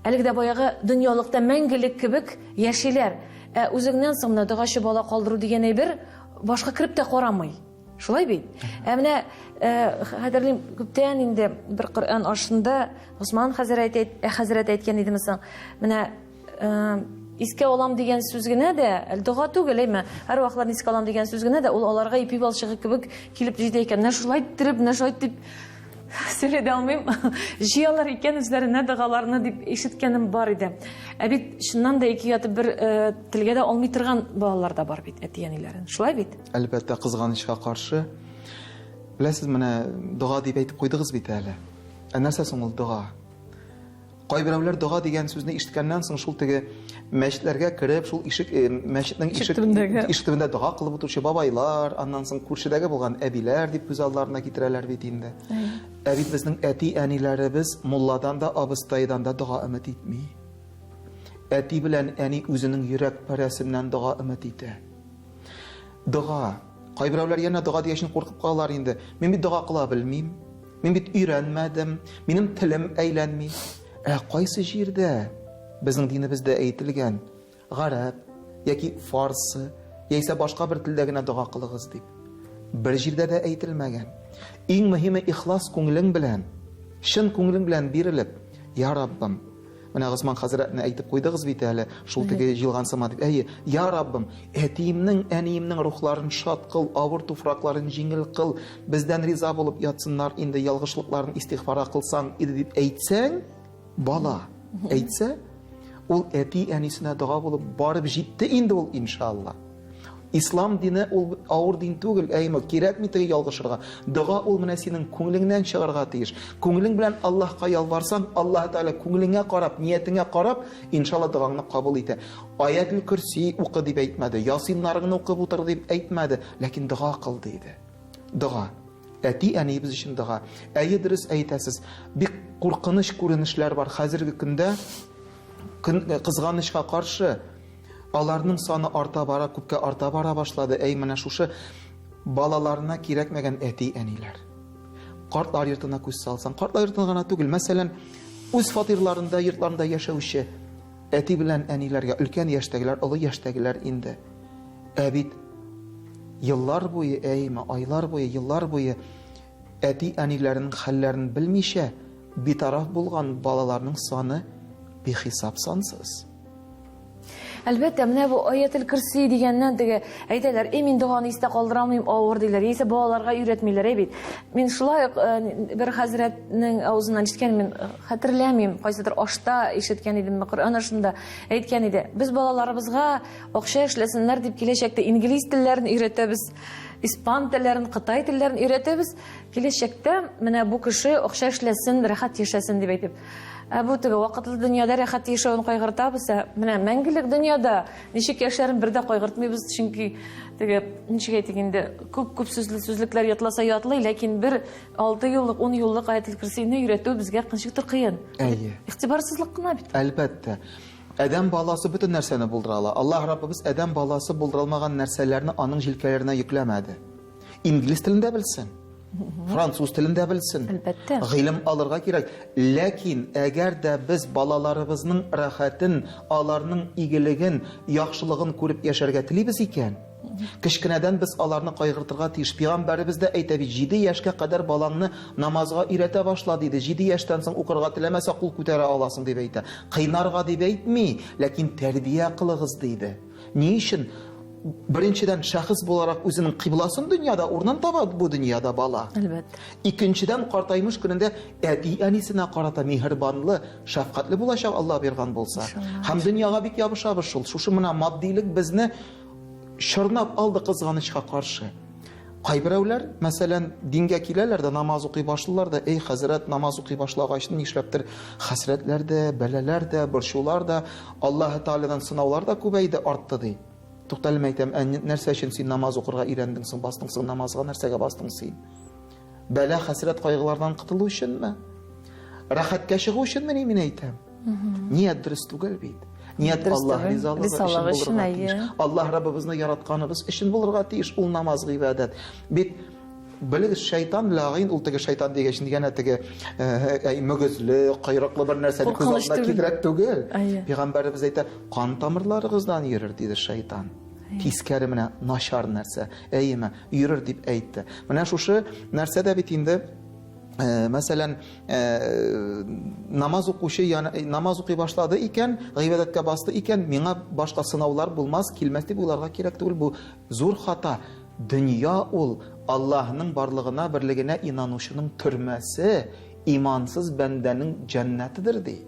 Әлеге дә баягы дөньялыкта мәңгелек кебек яшиләр. Ә үзеңнән соң менә догачы бала калдыру дигән әйбер башка кереп тә карамый. Шулай бит? Ә менә э, хәтерлим, күптән инде бер Коръән ашында Госман хәзрәт әйт, э, хәзрәт әйткән идеме соң? Менә э, искә алам дигән сүз генә дә, әле дога түгел, әйме? Һәр вакытларны искә алам дигән сүз генә дә ул аларга ипи балчыгы кебек килеп җитә икән. Менә шулай иттереп, менә шулай дип сөйли дә алмыйм. Җыялар икән үзләренә догаларны дип ишеткәнем бар иде. Ә бит чыннан да ике ятып бер э, телгә дә алмый торган балалар да бар бит әти-әниләрен. Шулай бит? Әлбәттә, кызганычка каршы. Беләсез, менә дога дип әйтеп куйдыгыз бит әле. Ә нәрсә соң ул дога? Кайберәүләр дога дигән сүзне ишеткәннән соң шул теге мәчетләргә кереп, шул ишек э, мәчетнең ишек ишек төбендә дога кылып утыручы бабайлар, аннан соң күршедәге булган әбиләр дип күз алларына китерәләр бит инде. Ә бит безнең әти-әниләребез мулладан да, абыстайдан да дога өмет итми. Әти белән әни үзенең йөрәк парәсеннән дога өмет итә. Дога. Кайберәүләр янә дога дигәчен куркып калалар инде. Мин бит дога кыла белмим. Мин бит өйрәнмәдем. Минем телем әйләнми. Ә кайсы җирдә безнең динебездә әйтелгән гарәп яки фарсы яисә башка бер телдә генә дога кылыгыз дип? Бер җирдә дә әйтелмәгән. Иң мөһиме ихлас күңелең белән, чын күңелең белән бирелеп, Я Раббым, менә Госман хәзрәтне әйтеп куйдыгыз бит әле, шул теге җыелган сыман дип. Әйе, Я Раббым, әтиемнең, әниемнең рухларын шат кыл, авыр туфракларын җиңел кыл, бездән риза булып ятсыннар инде, ялгышлыкларын истигъфарга кылсаң иде дип әйтсәң, бала әйтсә, ул әти-әнисенә дога булып барып җитте инде ул, иншалла. Ислам дине ул авыр дин түгел, әйме, кирәкми теге ялгышырга. Дога ул менә синең күңелеңнән чыгарга тиеш. Күңелең белән Аллаһка ялварсаң, Аллаһ Тәгалә күңелеңә карап, ниятеңә карап, иншалла догаңны кабул итә. Аятел Көрси укы дип әйтмәде, Ясиннарыңны укып утыр дип әйтмәде, ләкин дога кыл диде. Дога. Әти-әниебез өчен дога. Әйе, дөрес әйтәсез. Бик куркыныч күренешләр бар хәзерге көндә. Көн, кызганычка каршы, Аларның саны арта бара, күпкә арта бара башлады. Әй, менә шушы балаларына кирәкмәгән әти-әниләр. Картлар йортына күз салсаң, картлар йортына гына түгел, мәсәлән, үз фатирларында, йортларында яшәүче әти белән әниләргә, өлкән яшьтәгеләр, олы яшьтәгеләр инде. Ә бит еллар буе, әйме, айлар буе, еллар буе әти-әниләренең хәлләрен белмичә, битараф булган балаларның саны бихисап сансыз. Әлбәттә, менә бу аятел көрси дигәннән теге әйтәләр, "Эй, мин доганы истә калдыра алмыйм, авыр" диләр. Яисә балаларга өйрәтмиләр, әй бит. Мин шулай ук э, бер хәзрәтнең авызыннан ишеткән, мин э, хәтерләмим, кайсыдыр ашта ишеткән идемме, Коръән ашында әйткән иде. Без балаларыбызга акча эшләсеннәр дип киләчәктә инглиз телләрен өйрәтәбез, испан телләрен, кытай телләрен өйрәтәбез. Киләчәктә менә бу кеше акча эшләсен, рәхәт яшәсен дип әйтеп. Ә бу теге вакытлы дөньяда рәхәт яшәвен кайгыртабыз, ә менә мәңгелек дөньяда ничек яшәрен бер дә кайгыртмыйбыз, чөнки теге ничек әйтик инде, күп-күп сүзле сүзлекләр ятласа ятлый, ләкин бер 6 юллык, 10 юллык аятел көрсине өйрәтү безгә ничектер кыен. Әйе. Игътибарсызлык кына бит. Әлбәттә. Адәм баласы бөтен нәрсәне булдыра ала. Аллаһ Раббыбыз адәм баласы булдыра алмаган нәрсәләрне аның җилкәләренә йөкләмәде. Инглиз телен дә белсен, француз телен дә белсен. Әлбәттә. Гыйлем алырга кирәк. Ләкин әгәр дә без балаларыбызның рәхәтен, аларның игелеген, яхшылыгын күреп яшәргә телибез икән, кечкенәдән без аларны кайгыртырга тиеш. Пәйгамбәребез дә әйтә бит, 7 яшькә кадәр балаңны намазга өйрәтә башла, диде. 7 яшьтән соң укырга теләмәсә, кул күтәрә аласың, дип әйтә. Кыйнарга дип әйтми, ләкин тәрбия кылыгыз, диде. Ни өчен? Беренчедән, шәхес буларак үзенең кыйбласын дөньяда, урынын таба бу дөньяда бала. Әлбәттә. Икенчедән, картаймыш көнендә әти-әнисенә карата миһербанлы, шәфкатьле булачак Алла биргән булса. Һәм дөньяга бик ябышабыз шул. Шушы менә матдилек безне чорнап алды кызганычка каршы. Кайберәүләр, мәсәлән, дингә киләләр дә намаз укый башлыйлар да, эй, хәзрәт, намаз укый башлагач, нишләптер хәсрәтләр дә, бәлаләр дә, борчулар да, Аллаһы Тәгаләдән сынаулар да күбәйде, артты, ди. Туктале, мәйтәм, ә нәрсә өчен син намаз укырга өйрәндең соң, бастың соң намазга, нәрсәгә бастың син? Бәла, хәсрәт, кайгылардан котылу өченме? Рәхәткә чыгу өченме, мин әйтәм? Ният дөрес түгел бит. Ният Аллаһ ризалыгы өчен булырга тиеш. Аллаһ Раббыбызны яратканыбыз өчен булырга тиеш ул намаз гыйбадәт. Бит белегез, шайтан ләгыйн, ул теге шайтан дигәч, нигә теге э, мөгезле, койрыклы бер нәрсәне күз алдына китерә түгел. Пәйгамбәребез әйтә, кан тамырларыгыздан йөрер диде шайтан. Тискәре менә начар нәрсә. Әйеме, йөрер дип әйтте. Менә шушы нәрсә дә бит инде Э, мәсәлән, э, намаз укучы намаз укый башлады икән, гыйбадәткә басты икән, миңа башка сынаулар булмас, килмәс дип уйларга кирәк түгел. Бу зур хата. Дөнья ул Аллаһның барлыгына, берлегенә инанучының төрмәсе, имансыз бәндәнең җәннәтедер ди.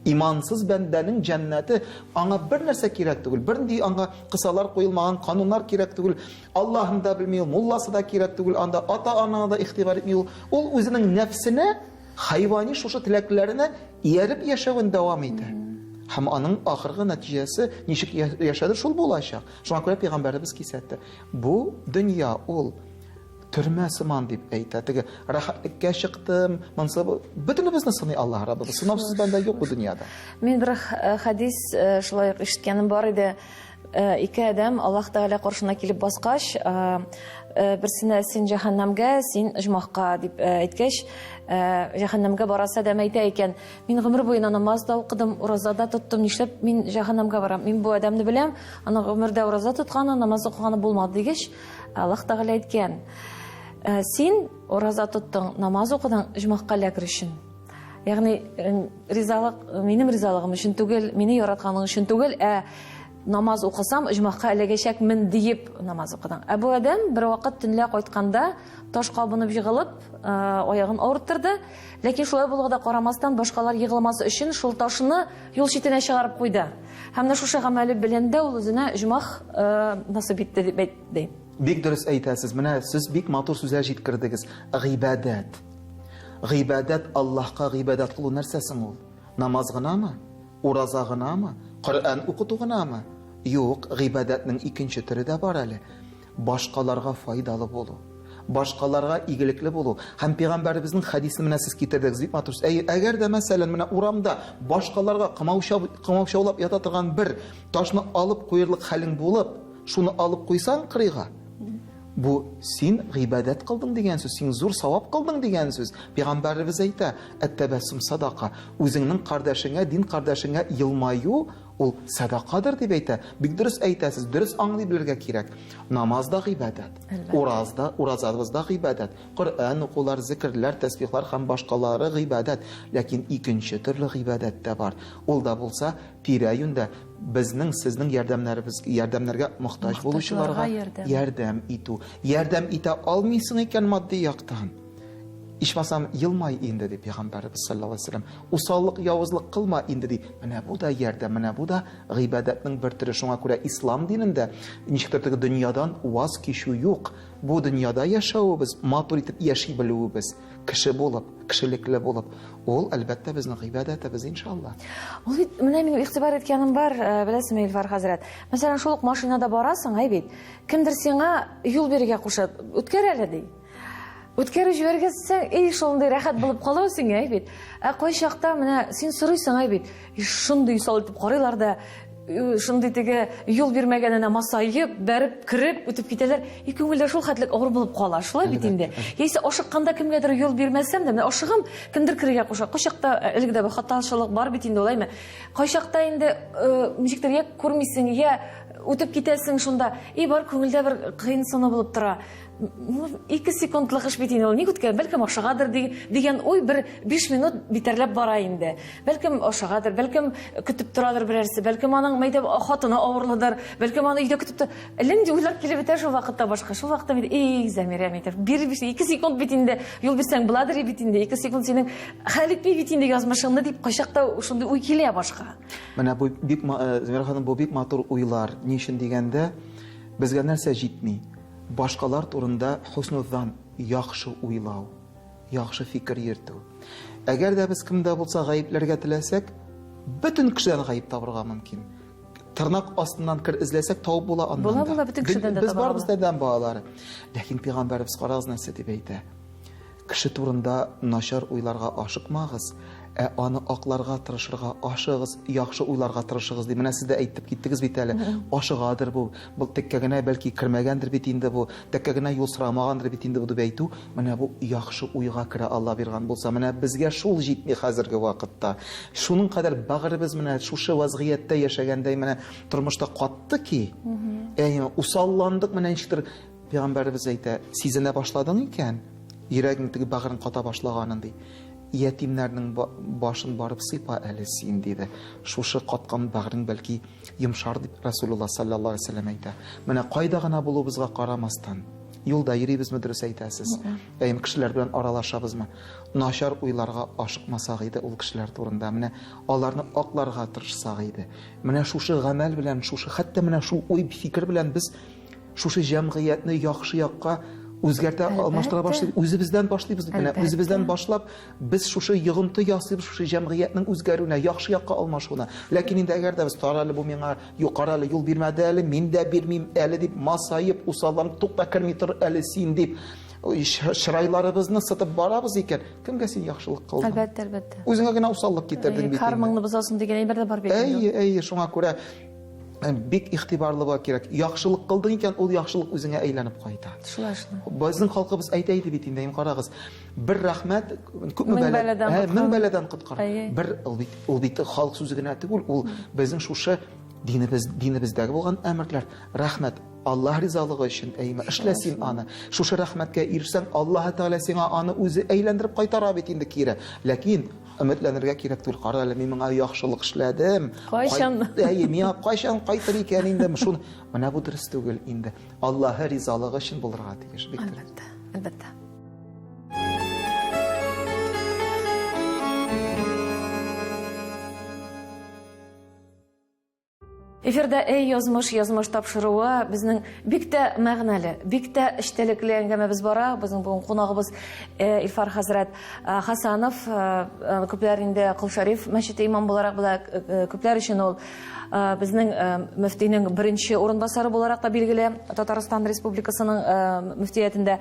Имансыз бәндәнең җәннәте, аңа бер нәрсә кирәк түгел, бернинди аңа кысалар куелмаган, кануннар кирәк түгел. Аллаһын да белми ул, мулласы да кирәк түгел, анда ата-анаңа да игътибар итми ул. Ул үзенең нәфсенә, хайвани шушы теләкләренә ияреп яшәвен дәвам итә. Һәм аның ахыргы нәтиҗәсе ничек яшәде, шул булачак. Шуңа күрә пәйгамбәребез кисәтте. Бу дөнья ул төрмә сыман дип әйтә. Теге рәхәтлеккә чыктым, монсы бөтенебезне сыный Аллаһ Раббыбыз. Сынаусыз бәндә юк бу дөньяда. Мин бер э, хәдис э, шулай ук ишеткәнем бар иде. Э, ике адәм Аллаһ Тәгалә каршына килеп баскач, э, Берсенә син җәһәннәмгә, син оҗмахка дип әйткәч, җәһәннәмгә барасы адәм әйтә икән, мин гомер буена намаз да укыдым, ураза да тоттым, нишләп мин җәһәннәмгә барам? Мин бу адәмне беләм, аның гомердә ураза тотканы, намаз укыганы булмады дигәч, Аллаһ Тәгалә әйткән, син ураза тоттың, намаз укыдың оҗмахка эләгер өчен. Ягъни ризалык минем ризалыгым өчен түгел, мине яратканың өчен түгел, ә намаз укысам, оҗмахка эләгәчәкмен диеп намаз укыдың. Ә бу адәм бер вакыт төнлә кайтканда таш кабынып егылып, аягын авырттырды. Ләкин шулай булуга да карамастан, башкалар егылмас өчен шул ташны юл читенә чыгарып куйды. Һәм менә шушы гамәле белән дә ул үзенә оҗмах насыйп итте дип әйтте. Бик дөрес әйтәсез. Менә сез бик матур сүзләр җиткердегез. Гыйбадәт. Гыйбадәт, Аллаһка гыйбадәт кылу нәрсә соң ул? Намаз гынамы? Ураза гынамы? Коръән укыту гынамы? Юк, гыйбадәтнең икенче төре дә бар әле. Башкаларга файдалы булу. Башкаларга игелекле булу. Һәм пәйгамбәребезнең хәдисен менә сез китердегез, бик матур. Әй, әгәр дә мәсәлән, менә урамда башкаларга комаучаулап ята торган бер ташны алып куерлык хәлең булып, шуны алып куйсаң кырыйга, Бу син гыйбадәт кылдың дигән сүз, син зур савап кылдың дигән сүз. Пәйгамбәребез әйтә, әт-тәбәссум садака. Үзеңнең кардәшеңә, дин кардәшеңә елмаю ул садакадыр дип әйтә. Бик дөрес әйтәсез, дөрес аңлый белергә кирәк. Намаз да гыйбадәт, ураз да, уразабыз да гыйбадәт, Коръән укулар, зикерләр, тәсбихлар һәм башкалары гыйбадәт. Ләкин икенче төрле гыйбадәт тә бар. Ул да булса тирә-юньдә безнең, сезнең ярдәмнәребез, ярдәмнәргә мохтаҗ булучыларга ярдәм. ярдәм итү. Ярдәм итә алмыйсың икән матди яктан. Ичмасам, елмай инде, ди Пәйгамбәребез саллаллаһу алейһи вәсәлләм. Усаллык, явызлык кылма инде, ди. Менә бу да ярдәм, менә бу да гыйбадәтнең бер төре. Шуңа күрә ислам динендә ничектер теге дөньядан ваз кичү юк. Бу дөньяда яшәвебез, матур итеп яши белүебез, кеше булып, кешелекле булып, ул, әлбәттә, безнең гыйбадәтебез, иншалла. Ул бит, менә минем игътибар иткәнем бар, э, беләсеңме, Илфар хәзрәт. Мәсәлән, шул ук машинада барасың, әй бит, кемдер сиңа юл бирергә куша, үткәр әле, ди. Үткәреп җибәргәнсең, эй, шундый рәхәт булып кала үзеңә, әй бит. Ә кайчакта менә син сорыйсың, әй бит, шундый усал итеп карыйлар да, шундый теге юл бирмәгәненә масаеп, бәреп кереп үтеп китәләр. И күңелдә шул хәтлек авыр булып кала. Шулай бит инде. Яисә ашыкканда кемгәдер юл бирмәсәм дә, менә ашыгам, кемдер керергә куша. Кайчакта э, элек дә бер хаталчылык бар бит инде, алаймы? Кайчакта инде э, ничектер я күрмисең, я үтеп китәсең шунда. И бар күңелдә бер кыенсыну булып тора. 2 секундлык эш бит инде ул. Ник үткән? Бәлкем ашыгадыр дигән уй бер 5 минут битәрләп бара инде. Бәлкем ашыгадыр, бәлкем көтеп торадыр берәрсе, бәлкем аның мәйдә хатыны авырлыдыр, бәлкем аны өйдә көтеп тора. Әллә нинди уйлар килеп бетә шул вакытта башка. Шул вакытта бит, эй, Замирә, әйтә, бир 2 секунд бит инде, юл бирсәң буладыр бит инде, 2 секунд синең хәл итми бит инде язмышыңны дип кайчакта шундый уй килә башка. Менә бу бик, э, Замирә ханым, бу бик матур уйлар. Ни өчен дигәндә, безгә нәрсә җитми? Башкалар турында хөснүзан, яхшы уйлау, яхшы фикер йөртү. Әгәр дә без кемдә булса гаепләргә теләсәк, бөтен кешедән гаеп табырга мөмкин. Тырнак астыннан кер эзләсәк, табып була аннан Була, була, бөтен кешедән дә Без барыбыз да адәм балалары. Ләкин пәйгамбәребез карагыз нәрсә дип әйтә. Кеше турында начар уйларга ашыкмагыз, ә аны акларга тырышырга ашыгыз, яхшы уйларга тырышыгыз, ди. Менә сез дә әйтеп киттегез бит әле. Ашыгадыр бу, бу теккә генә бәлки кермәгәндер бит инде бу, теккә генә юл сорамагандыр бит инде бу дип әйтү, менә бу яхшы уйга керә Алла биргән булса. Менә безгә шул җитми хәзерге вакытта. Шуның кадәр бәгыребез менә шушы вазгыятьтә яшәгәндәй менә тормышта катты ки, әйе, усалландык менә ничектер. Пәйгамбәребез әйтә, сизенә башладың икән, йөрәгең теге бәгырең ката башлаганын, ди. Ятимнәрнең башын барып сыйпа әле син, диде. Шушы каткан бәгырең бәлки йомшар, дип Расулулла саллаллаһу алейһи вәсәлләм әйтә. Менә кайда гына булуыбызга карамастан, юлда йөрибезме, дөрес әйтәсез. Әйе, кешеләр белән аралашабызмы? Начар уйларга ашыкмасак иде ул кешеләр турында. Менә аларны акларга тырышсак иде. Менә шушы гамәл белән, шушы хәтта менә шул уй-фикер белән без шушы җәмгыятьне яхшы якка үзгәртә, алмаштыра башлыйбыз. Үзебездән башлыйбыз бит менә. Үзебездән башлап, без шушы йогынты ясыйбыз шушы җәмгыятьнең үзгәрүенә, яхшы якка алмашуына. Ләкин инде әгәр дә без тар әле бу миңа, юкары әле юл бирмәде әле, мин дә бирмим әле дип масаеп, усалланып, тукта керми тор әле син дип чырайларыбызны сытып барабыз икән, кемгә син яхшылык кылдың? Әлбәттә, әлбәттә. Үзеңә генә усаллык китердең бит. Кармаңны бозасың дигән әйбер дә бар бит. Әйе, әйе, шуңа күрә. Бик игътибарлы булырга кирәк. Яхшылык кылдың икән, ул яхшылык үзеңә әйләнеп кайта. Шулай шулай. Безнең халкыбыз әйтә иде бит инде, карагыз. Бер рәхмәт күпме бәладән, мең бәладән коткара. Бер ул бит, ул бит халык сүзе генә түгел, ул безнең шушы динебез, динебездәге булган әмерләр. Рәхмәт Аллаһ ризалыгы өчен, әйме, эшлә син аны. Шушы рәхмәткә ирешсәң, Аллаһ Тәгалә сиңа аны үзе әйләндереп кайтара бит инде кире. Ләкин Өметләнергә кирәк түгел. Кара әле, мин моңа яхшылык эшләдем. Кайчан? Әйе, миңа кайчан кайтыр икән инде? Шуны менә бу дөрес түгел инде. Аллаһы ризалыгы өчен булырга тиеш. Бик дөрес. Әлбәттә, әлбәттә. Эфирда Эй язмыш, язмыш тапшыруы безнең бик тә мәгънәле, бик тә эчтәлекле әңгәмәбез бара. Безнең бүген кунагыбыз э, Илфар хәзрәт э, Хасанов, э, күпләр инде Кол Шәриф мәчете имам буларак белә, күпләр өчен ул безнең мөфтинең беренче урынбасары буларак та билгеле Татарстан Республикасының мөфтиятендә.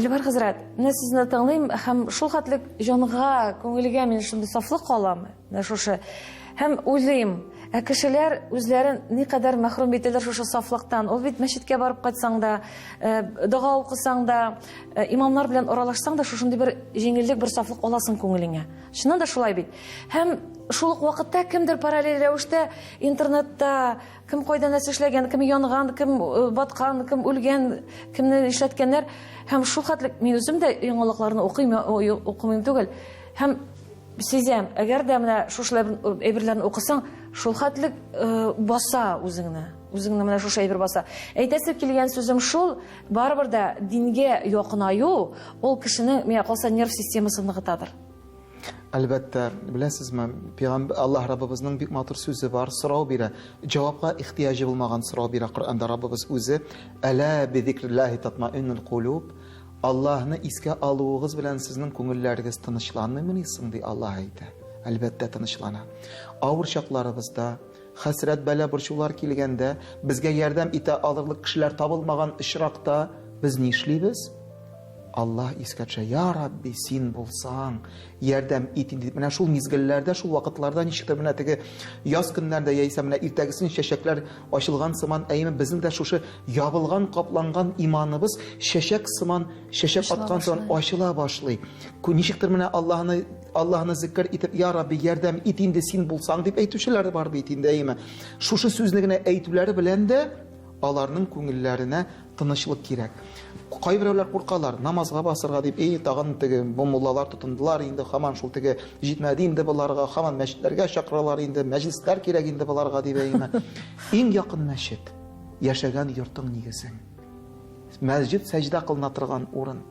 Илфар хәзрәт, менә сезне тыңлыйм һәм шул хәтле җанга, күңелгә мин шундый сафлык алам. Менә шушы. Һәм уйлыйм, ә кешеләр үзләрен никадәр мәхрүм итәләр шушы сафлыктан. Ул бит мәчеткә барып кайтсаң да, э, дога укысаң да, э, имамнар белән аралашсаң да шушындый бер җиңеллек, бер сафлык аласың күңелеңә. Чыннан да шулай бит. Һәм шул ук вакытта кемдер параллель рәвештә интернетта кем кайда нәрсә эшләгән, кем янган, кем э, баткан, кем үлгән, кемне эшләткәннәр. Һәм шул хәтле мин үзем дә яңалыкларны укыйм, укымыйм түгел. Һәм Сизәм, әгәр дә менә шушылай әйберләрне укысаң, шул хәтлек э, баса үзеңне. Үзеңне менә шушы әйбер баса. Әйтәсе килгән сүзем шул, барыбер дә дингә якынаю, ул кешенең, миңа калса, нерв системасын ныгытадыр. Әлбәттә, беләсезме, пәйгамбәр Аллаһ Раббыбызның бик матур сүзе бар, сорау бирә. Җавапка ихтыяҗы булмаган сорау бирә Коръәндә Раббыбыз үзе. Әлә би зикриллаһи татмаиннул кулуб. Аллаһны искә алуыгыз белән сезнең күңелләрегез тынычланмыймыни соң, ди Аллаһ әйтә. Әлбәттә, тынычлана. Авыр чакларыбызда, хәсрәт, бәла, борчулар килгәндә, безгә ярдәм итә алырлык кешеләр табылмаган очракта без нишлибез? Аллаһ искә төшә, Я Рабби, син булсаң, ярдәм ит инде дип. Менә шул мизгелләрдә, шул вакытларда ничектер менә теге яз көннәрендә яисә менә иртәгесен чәчәкләр ачылган сыман, әйеме, безнең дә шушы ябылган, капланган иманыбыз чәчәк сыман, чәчәк аткан сыман ачыла башлый. Ничектер менә Аллаһны, Аллаһны зикер итеп, Я Рабби, ярдәм ит инде син булсаң дип әйтүчеләр бар бит инде, әйеме. Шушы сүзне генә әйтүләре белән дә аларның күңелләренә тынычлык кирәк. Кайберәүләр куркалар, намазга басырга дип, эй, тагын теге бу муллалар тотындылар инде, һаман шул теге җитмәде инде боларга, һаман мәчетләргә чакыралар инде, мәҗлесләр кирәк инде боларга дип әйме. Иң якын мәчет, яшәгән йортың нигезең. Мәсҗид сәҗдә кылына торган урын.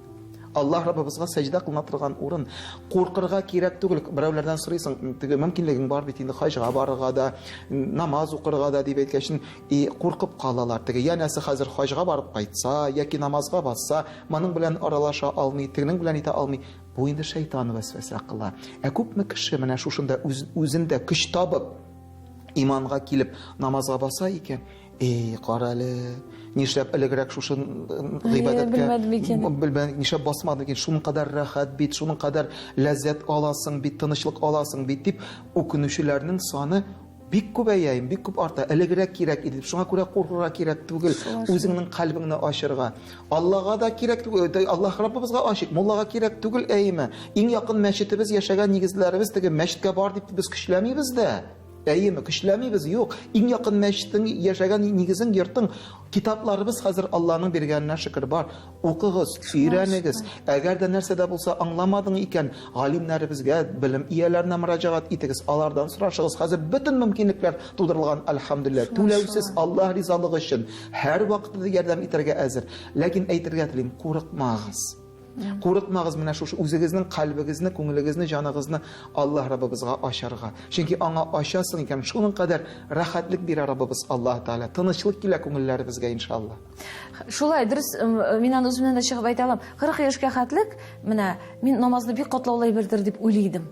Аллаһ Раббыбызга сәҗдә кылына торган урын. Куркырга кирәк түгел. Берәүләрдән сорыйсың, теге мөмкинлегең бар бит инде хаҗга барырга да, намаз укырга да дип әйткәч, и куркып калалар. Теге янәсе хәзер хаҗга барып кайтса яки намазга басса, моның белән аралаша алмый, тегенең белән итә алмый. Бу инде шайтан вәсвәсә кыла. Ә күпме кеше менә шушында үз, үзендә көч табып, иманга килеп намазга баса икән, Эй, кара әле, нишләп элегрәк шушы гыйбадәткә белмәдем икән. Белмәдем, нишләп басмадым икән, шуның кадәр рәхәт бит, шуның кадәр ләззәт аласың бит, тынычлык аласың бит дип үкенүчеләрнең саны бик күбәя, бик күп арта. Элегрәк кирәк иде. Шуңа күрә куркырга кирәк түгел, үзеңнең кальбеңне ачырга. Аллага да кирәк түгел, Аллаһ Раббыбызга ачык, муллага кирәк түгел, әйеме? Иң якын мәчетебез, яшәгән нигезләребез теге мәчеткә бар дип без көчләмибез дә. Әйеме, көчләмибез, юк. Иң якын мәчетең, яшәгән нигезең, йортың, китапларыбыз хәзер Алланың биргәненә шөкер бар. Укыгыз, өйрәнегез. Әгәр дә нәрсә дә булса аңламадың икән, галимнәребезгә, белем ияләренә мөрәҗәгать итегез, алардан сорашыгыз. Хәзер бөтен мөмкинлекләр тудырылган, әлхәмдүлилләһ. Түләүсез Аллаһ ризалыгы өчен һәрвакытта да ярдәм итәргә әзер. Ләкин әйтергә телим, курыкмагыз. Курыкмагыз менә шушы үзегезнең кальбегезне, күңелегезне, җаныгызны Аллаһ Раббыбызга ачарга. Чөнки аңа ачасың икән, шуның кадәр рәхәтлек бирә Раббыбыз Аллаһ Тәгалә. Тынычлык килә күңелләребезгә иншалла. Шулай, дөрес, мин аны үземнән дә чыгып әйтә алам. 40 яшькә хәтлек, менә мин намазны бик катлаулы әйбердер дип уйлый идем.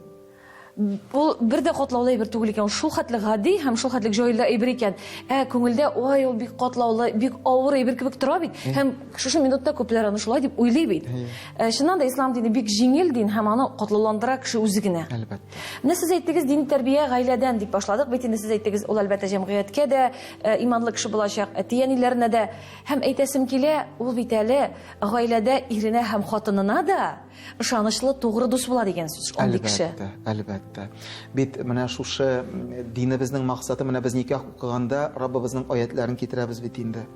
Ул бер дә катлаулы әйбер түгел икән. Ул шул хәтле гади һәм шул хәтле җайлы әйбер икән. Ә күңелдә, ой, ул бик катлаулы, бик авыр әйбер кебек тора бит. Һәм шушы минутта күпләр аны шулай дип уйлый бит. Ә, чыннан да ислам дине бик җиңел дин һәм аны катлауландыра кеше үзе генә. Әлбәттә. Менә сез әйттегез, дини тәрбия гаиләдән дип башладык бит инде сез әйттегез, ул әлбәттә җәмгыятькә дә э, иманлы кеше булачак, әти-әниләренә дә. Һәм әйтәсем килә, ул бит әле гаиләдә иренә һәм хатынына да Ышанычлы, тугры дус була дигән сүз, андый кеше. Әлбәттә, әлбәттә. Бит менә шушы динебезнең максаты, менә без никах укыганда Раббыбызның аятларын китерәбез бит инде.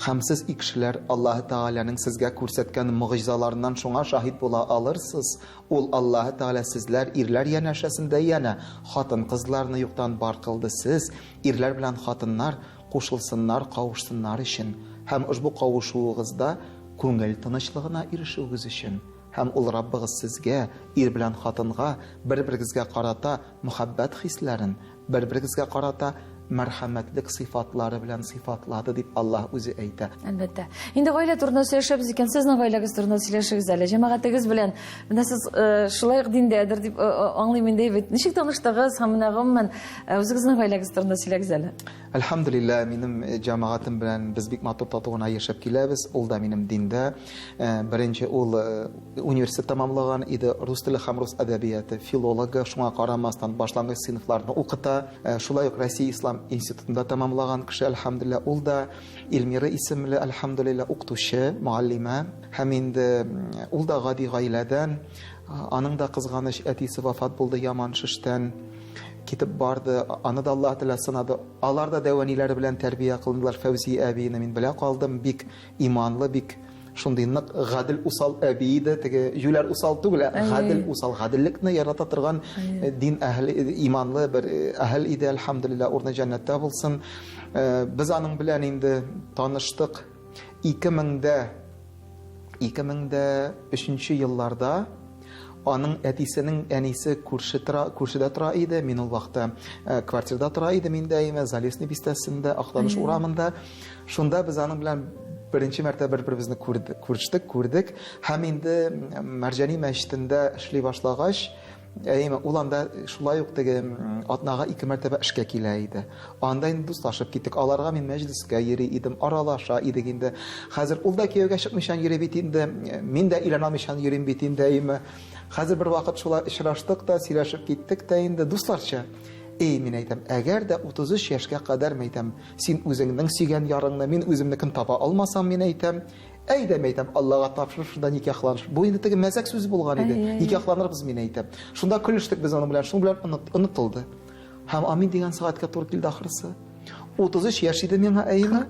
Һәм сез и кешеләр, Аллаһы Тәгаләнең сезгә күрсәткән могҗизаларыннан шуңа шаһит була алырсыз, ул Аллаһы Тәгалә сезләр ирләр янәшәсендә янә хатын-кызларны юктан бар кылды, сез, ирләр белән хатыннар, кушылсыннар, кавышсыннар өчен һәм ошбу кавышуыгызда күңел тынычлыгына ирешүегез өчен һәм Ул Раббыгыз сезгә, ир белән хатынга, бер-берегезгә карата мөхәббәт хисләрен, бер-берегезгә карата мәрхәмәтлек сыйфатлары белән сыйфатлады, дип Аллаһ үзе әйтә. Әлбәттә. Инде гаилә турында сөйләшәбез икән, сезнең гаиләгез турында сөйләшегез әле. Җәмәгатегез белән менә сез э, шулай ук диндәдер дип э, э, аңлыйм инде бит. Ничек таныштыгыз һәм менә гомумән үзегезнең гаиләгез турында сөйләгез әле. Әлхәмдүлилләһ, минем җәмәгатем белән без бик матур тату гына яшәп киләбез. Ул да минем диндә. Беренче ул университет тәмамлаган иде, рус теле һәм рус әдәбияты филологы, шуңа карамастан башлангыч сыйныфларны укыта. Шулай ук Россия ислам институтында тәмамлаган кеше, әлхәмдүлилләһ, ул да Эльмира исемле, әлхәмдүлилләһ, укытучы, мөгаллимә. Һәм инде ул да гади гаиләдән. Аның да кызганыч әтисе вафат булды яман шештән. Китеп барды, аны да Аллаһ Тәгалә сынады. Алар да дәү әниләре белән тәрбия кылындылар. Фәүзия әбине мин белә калдым, бик иманлы, бик шундый нык гадел усал әби иде. Теге юләр усал түгел, ә гадел усал, гаделлекне ярата торган э, дин әһеле, э, иманлы бер э, әһел иде, әлхәмдүлилләһ, урыны җәннәттә булсын. Без аның белән инде таныштык 2000дә 2003 елларда аның әтисенең әнисе күрше тора, күршедә тора иде. Мин ул вакытта э, квартирада тора идем инде, әйме, Залесный бистәсендә, Актаныш урамында. Шунда без аның белән беренче мәртәбә бер-беребезне күрдек, күрештек, күрдек. Һәм инде Мәрҗани мәчетендә эшли башлагач, Әйеме, ул анда шулай ук теге атнага ике мәртәбә эшкә килә иде. Анда инде дуслашып киттек. Аларга мин мәҗлескә йөри идем, аралаша идек инде. Хәзер ул да кияүгә чыкмыйчан йөри бит инде. Мин дә өйләнә алмыйчан йөрим бит инде, әйеме. Хәзер бер вакыт шулай очраштык та, сөйләшеп киттек тә инде дусларча. Эй, мин әйтәм, әгәр дә 33 яшькә кадәр, мәйтәм, син үзеңнең сөйгән ярыңны, мин үземнекен таба алмасам, мин әйтәм, Әйдә, мәйтәм, Аллага тапшырып, шунда никахланыш. Бу инде теге мәзәк сүз булган иде. Никахланырбыз, мин әйтәм. Шунда көлештек без аның белән, шуның белән онытылды. Һәм амин дигән сәгатькә туры килде ахрысы. 33 яшь иде миңа, әйеме?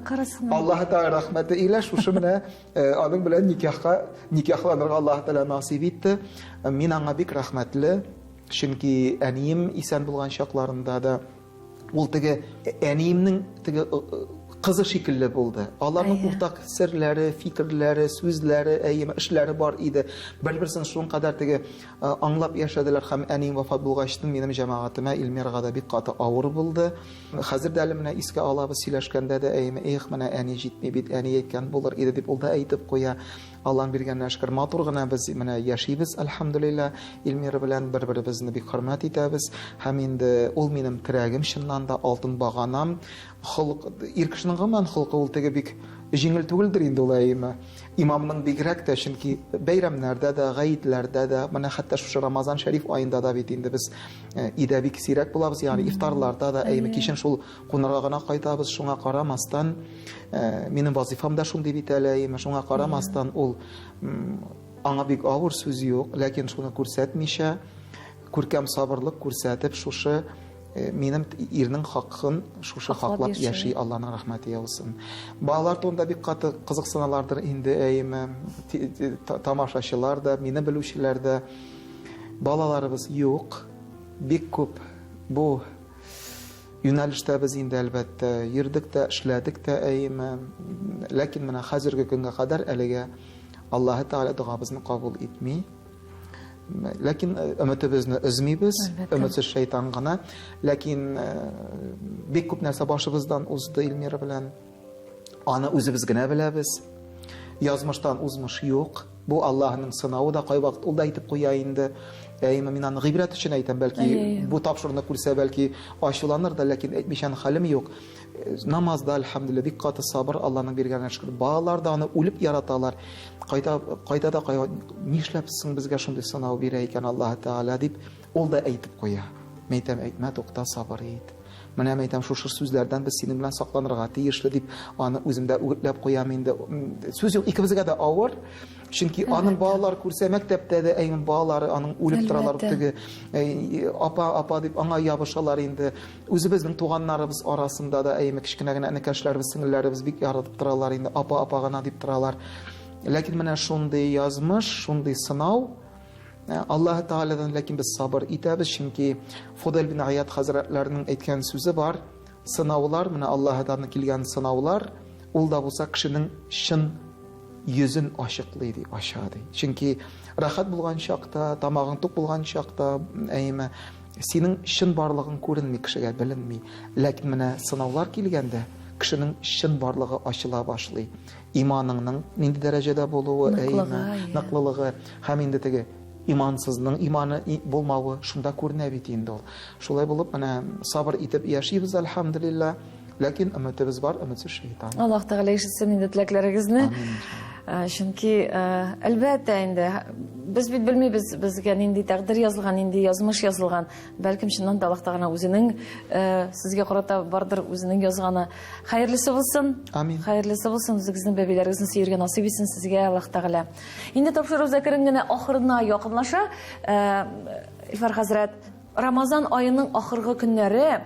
Аллаһы Тәгалә рәхмәте илә шушы менә э, аның белән никахка никахланырга Аллаһы Тәгалә насыйп итте. Мин аңа бик рәхмәтле, чөнки әнием исән булган чакларында да Ул теге әниемнең теге кызы шикелле булды. Аларның уртак серләре, фикерләре, сүзләре, әйеме, эшләре бар иде. Бер-берсен шуның кадәр теге аңлап яшәделәр һәм әнием вафат булгач, минем җәмәгатемә Эльмирага да бик каты авыр булды. Хәзер дә әле менә искә алабыз сөйләшкәндә дә, әйеме, эх, менә әни җитми бит, әни әйткән булыр иде дип ул да әйтеп куя. Аллаһның биргәненә шөкер, матур гына без менә яшибез, әлхәмдүлилләһ, Эльмира белән бер-беребезне бик хөрмәт итәбез. Һәм инде ул минем терәгем, чыннан да алтын баганам. Холык, ир кешенең гомумән холкы ул теге бик җиңел түгелдер инде ул, әйеме. Имамның бигрәк тә, чөнки бәйрәмнәрдә дә, гаетләрдә дә, менә хәтта шушы Рамазан шәриф аенда да бит инде без э, өйдә бик сирәк булабыз, ягъни ифтарларда да, әйеме, кичен шул Кунарга гына кайтабыз, шуңа карамастан, э, минем вазифам да шундый бит әле, әйеме, шуңа карамастан ул аңа бик авыр сүз юк, ләкин шуны күрсәтмичә, күркәм сабырлык күрсәтеп, шушы э, минем ирнең хакын шушы хаклап яши, Алланың рәхмәте яусын. Балалар турында бик каты кызыксыналардыр инде, әйеме, тамашачылар да, мине белүчеләр дә. Балаларыбыз юк, бик күп бу Юнәлештә без инде, әлбәттә, йөрдек тә, эшләдек тә, әйеме. Ләкин менә хәзерге көнгә кадәр әлегә Аллаһы Тәгалә догабызны кабул итми. Ләкин э, өметебезне өзмибез, өметсез шайтан гына. Ләкин э, бик күп нәрсә башыбыздан узды Эльмира белән. Аны үзебез генә беләбез. Язмыштан узмыш юк. Бу Аллаһының сынавы да кайвакыт ул да әйтеп куя инде. Әйме, мин аны гыйбрәт өчен әйтәм, бәлки бу тапшыруны күрсә, бәлки ачуланыр да, ләкин әйтмичә хәлем юк. Намазда, әлхәмдүлилләһ, бик каты сабыр, Алланың биргәненә шөкер. Балалар да аны үлеп яраталар. Кайта, кайта да кайта, нишләп соң безгә шундый сынау бирә икән Аллаһ Тәгалә дип, ул да әйтеп куя. Мин әйтәм, әйтмә, тукта, сабыр ит. Менә мин әйтәм, шушы сүзләрдән без синең белән сакланырга тиешле дип, аны үзем дә үгетләп куям инде. Сүз юк, икебезгә дә авыр. Чөнки аның балалар күрсә, мәктәптә дә әймен балалары аның үлеп торалар теге апа, апа дип аңа ябышалар инде. Үзебезнең туганнарыбыз арасында да әйме кечкенә генә энекәшләребез, сеңелләребез бик яратып торалар инде, апа, апа гына дип торалар. Ләкин менә шундый язмыш, шундый сынау Аллаһ Тәгаләдән, ләкин без сабыр итәбез, чөнки Фудайл бин Аят хәзрәтләренең әйткән сүзе бар. Сынаулар, менә Аллаһыдан килгән сынаулар, ул да булса кешенең чын йөзен ачыклый ди, ача ди. Чөнки рәхәт булган чакта, тамагың тук булган чакта, әйеме, синең чын барлыгың күренми кешегә, беленми. Ләкин менә сынаулар килгәндә, кешенең чын барлыгы ачыла башлый. Иманыңның нинди дәрәҗәдә булуы, әйеме, ныклылыгы һәм инде теге имансызның иманы булмавы шунда күренә бит инде ул. Шулай булып, менә сабыр итеп яшибез, әлхәмдүлилләһ. Ләкин өметебез бар, өметсез шайтан. Аллаһ Тәгалә ишетсен инде теләкләрегезне. Чөнки, әлбәттә инде, без бит белмибез, безгә нинди тәкъдир язылган, нинди язмыш язылган. Бәлкем, чыннан да Аллаһ Тәгалә үзенең сезгә карата бардыр үзенең язганы. Хәерлесе булсын. Амин. Хәерлесе булсын, үзегезнең бәбиләрегезне сөяргә насыйп итсен сезгә Аллаһ Тәгалә. Инде тапшыру әкрен генә ахырына якынлаша. Илфар хәзрәт, Рамазан аеның ахыргы көннәре,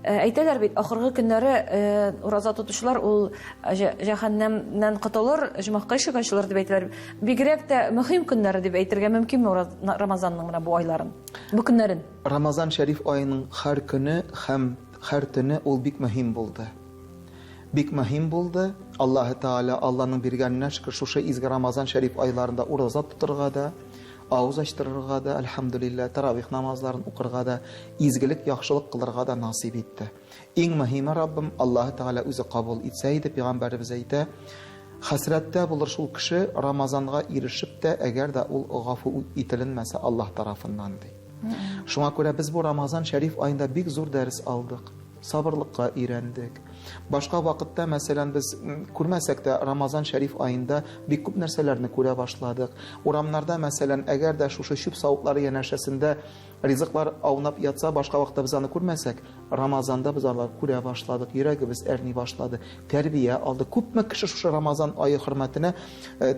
әйтәләр бит, ахыргы көннәре ураза тотучылар ул җәһәннәмнән котылыр, оҗмахка ишек ачылыр дип әйтәләр. Бигрәк тә мөһим көннәре дип әйтергә мөмкинме Рамазанның менә бу айларын, бу көннәрен? Рамазан шәриф аеның һәр көне һәм һәр төне ул бик мөһим булды. Бик мөһим булды. Аллаһы Тәгалә, Алланың биргәненә шөкер, шушы изге Рамазан шәриф айларында ураза тотырга да, авыз ачтырырга да, әлхәмдүлилләһ, таравих намазларын укырга да, изгелек, яхшылык кылырга да насыйп итте. Иң мөһиме, Раббым, Аллаһы Тәгалә үзе кабул итсә иде, пәйгамбәребез әйтә, хәсрәттә булыр шул кеше Рамазанга ирешеп тә, әгәр дә ул гафу ителенмәсә Аллаһ тарафыннан, ди. Шуңа күрә без бу Рамазан шәриф аенда бик зур дәрес алдык. Сабырлыкка өйрәндек. Башка вакытта, мәсәлән, без күрмәсәк тә, Рамазан шәриф аенда бик күп нәрсәләрне күрә башладык. Урамнарда, мәсәлән, әгәр дә шушы чүп савытлары янәшәсендә ризыклар аунап ятса, башка вакытта без аны күрмәсәк, Рамазанда без алар күрә башладык, йөрәгебез әрни башлады, тәрбия алдык. Күпме кеше шушы Рамазан ае хөрмәтенә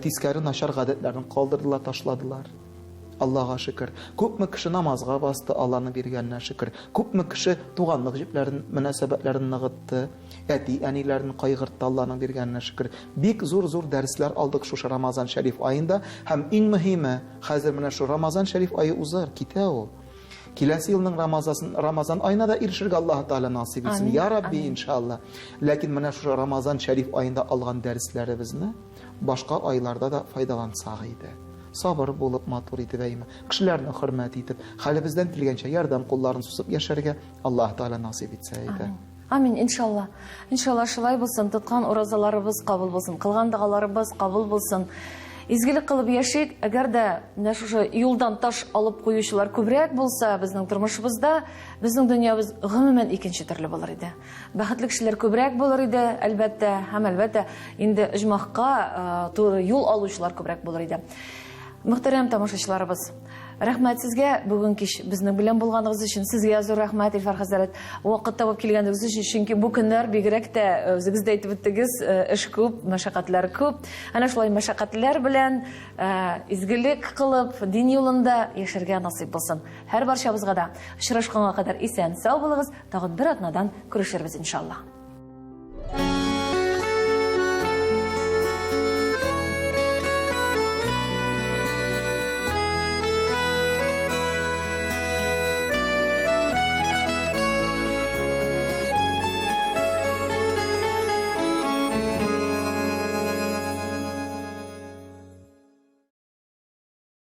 тискәре начар гадәтләрен калдырдылар, ташладылар. Аллага шөкер. Күпме кеше намазга басты, Алланың биргәненә шөкер. Күпме кеше туганлык җепләрен, мөнәсәбәтләрен ныгытты, әти-әниләрен кайгыртты, Алланың биргәненә шөкер. Бик зур-зур дәресләр алдык шушы Рамазан шәриф аенда һәм иң мөһиме, хәзер менә шу Рамазан шәриф ае узар, китә ул. Киләсе елның Рамазасын, Рамазан аена да ирешергә Аллаһ Тәгалә насыйп итсен. Я Рабби, иншалла. Ләкин менә шушы Рамазан шәриф аенда алган дәресләребезне башка айларда да файдалансак иде. Сабыр булып, матур итеп, әйме, кешеләрне хөрмәт итеп, хәлебездән килгәнчә ярдәм кулларын сузып яшәргә Аллаһ Тәгалә насыйп итсә иде. Амин, иншалла. Иншалла шулай булсын, тоткан уразаларыбыз кабул булсын, кылган догаларыбыз кабул булсын. Изгелек кылып яшик, әгәр дә менә шушы юлдан таш алып куючылар күбрәк булса безнең тормышыбызда, безнең дөньябыз гомумән икенче төрле булыр иде. Бәхетле кешеләр күбрәк булыр иде, әлбәттә, һәм әлбәттә, инде оҗмахка туры юл алучылар күбрәк булыр иде. Мөхтәрәм тамашачыларыбыз, рәхмәт сезгә бүген кич безнең белән булганыгыз өчен. Сезгә зур рәхмәт, Илфар хәзрәт, вакыт табып килгәнегез өчен, чөнки бу көннәр бигрәк тә үзегез дә әйтеп үттегез, эш күп, мәшәкатьләр күп. Әнә шулай мәшәкатьләр белән изгелек кылып, дин юлында яшәргә насыйп булсын. Һәр барчабызга да очрашканга кадәр исән-сау булыгыз. Тагын бер атнадан күрешербез, иншалла.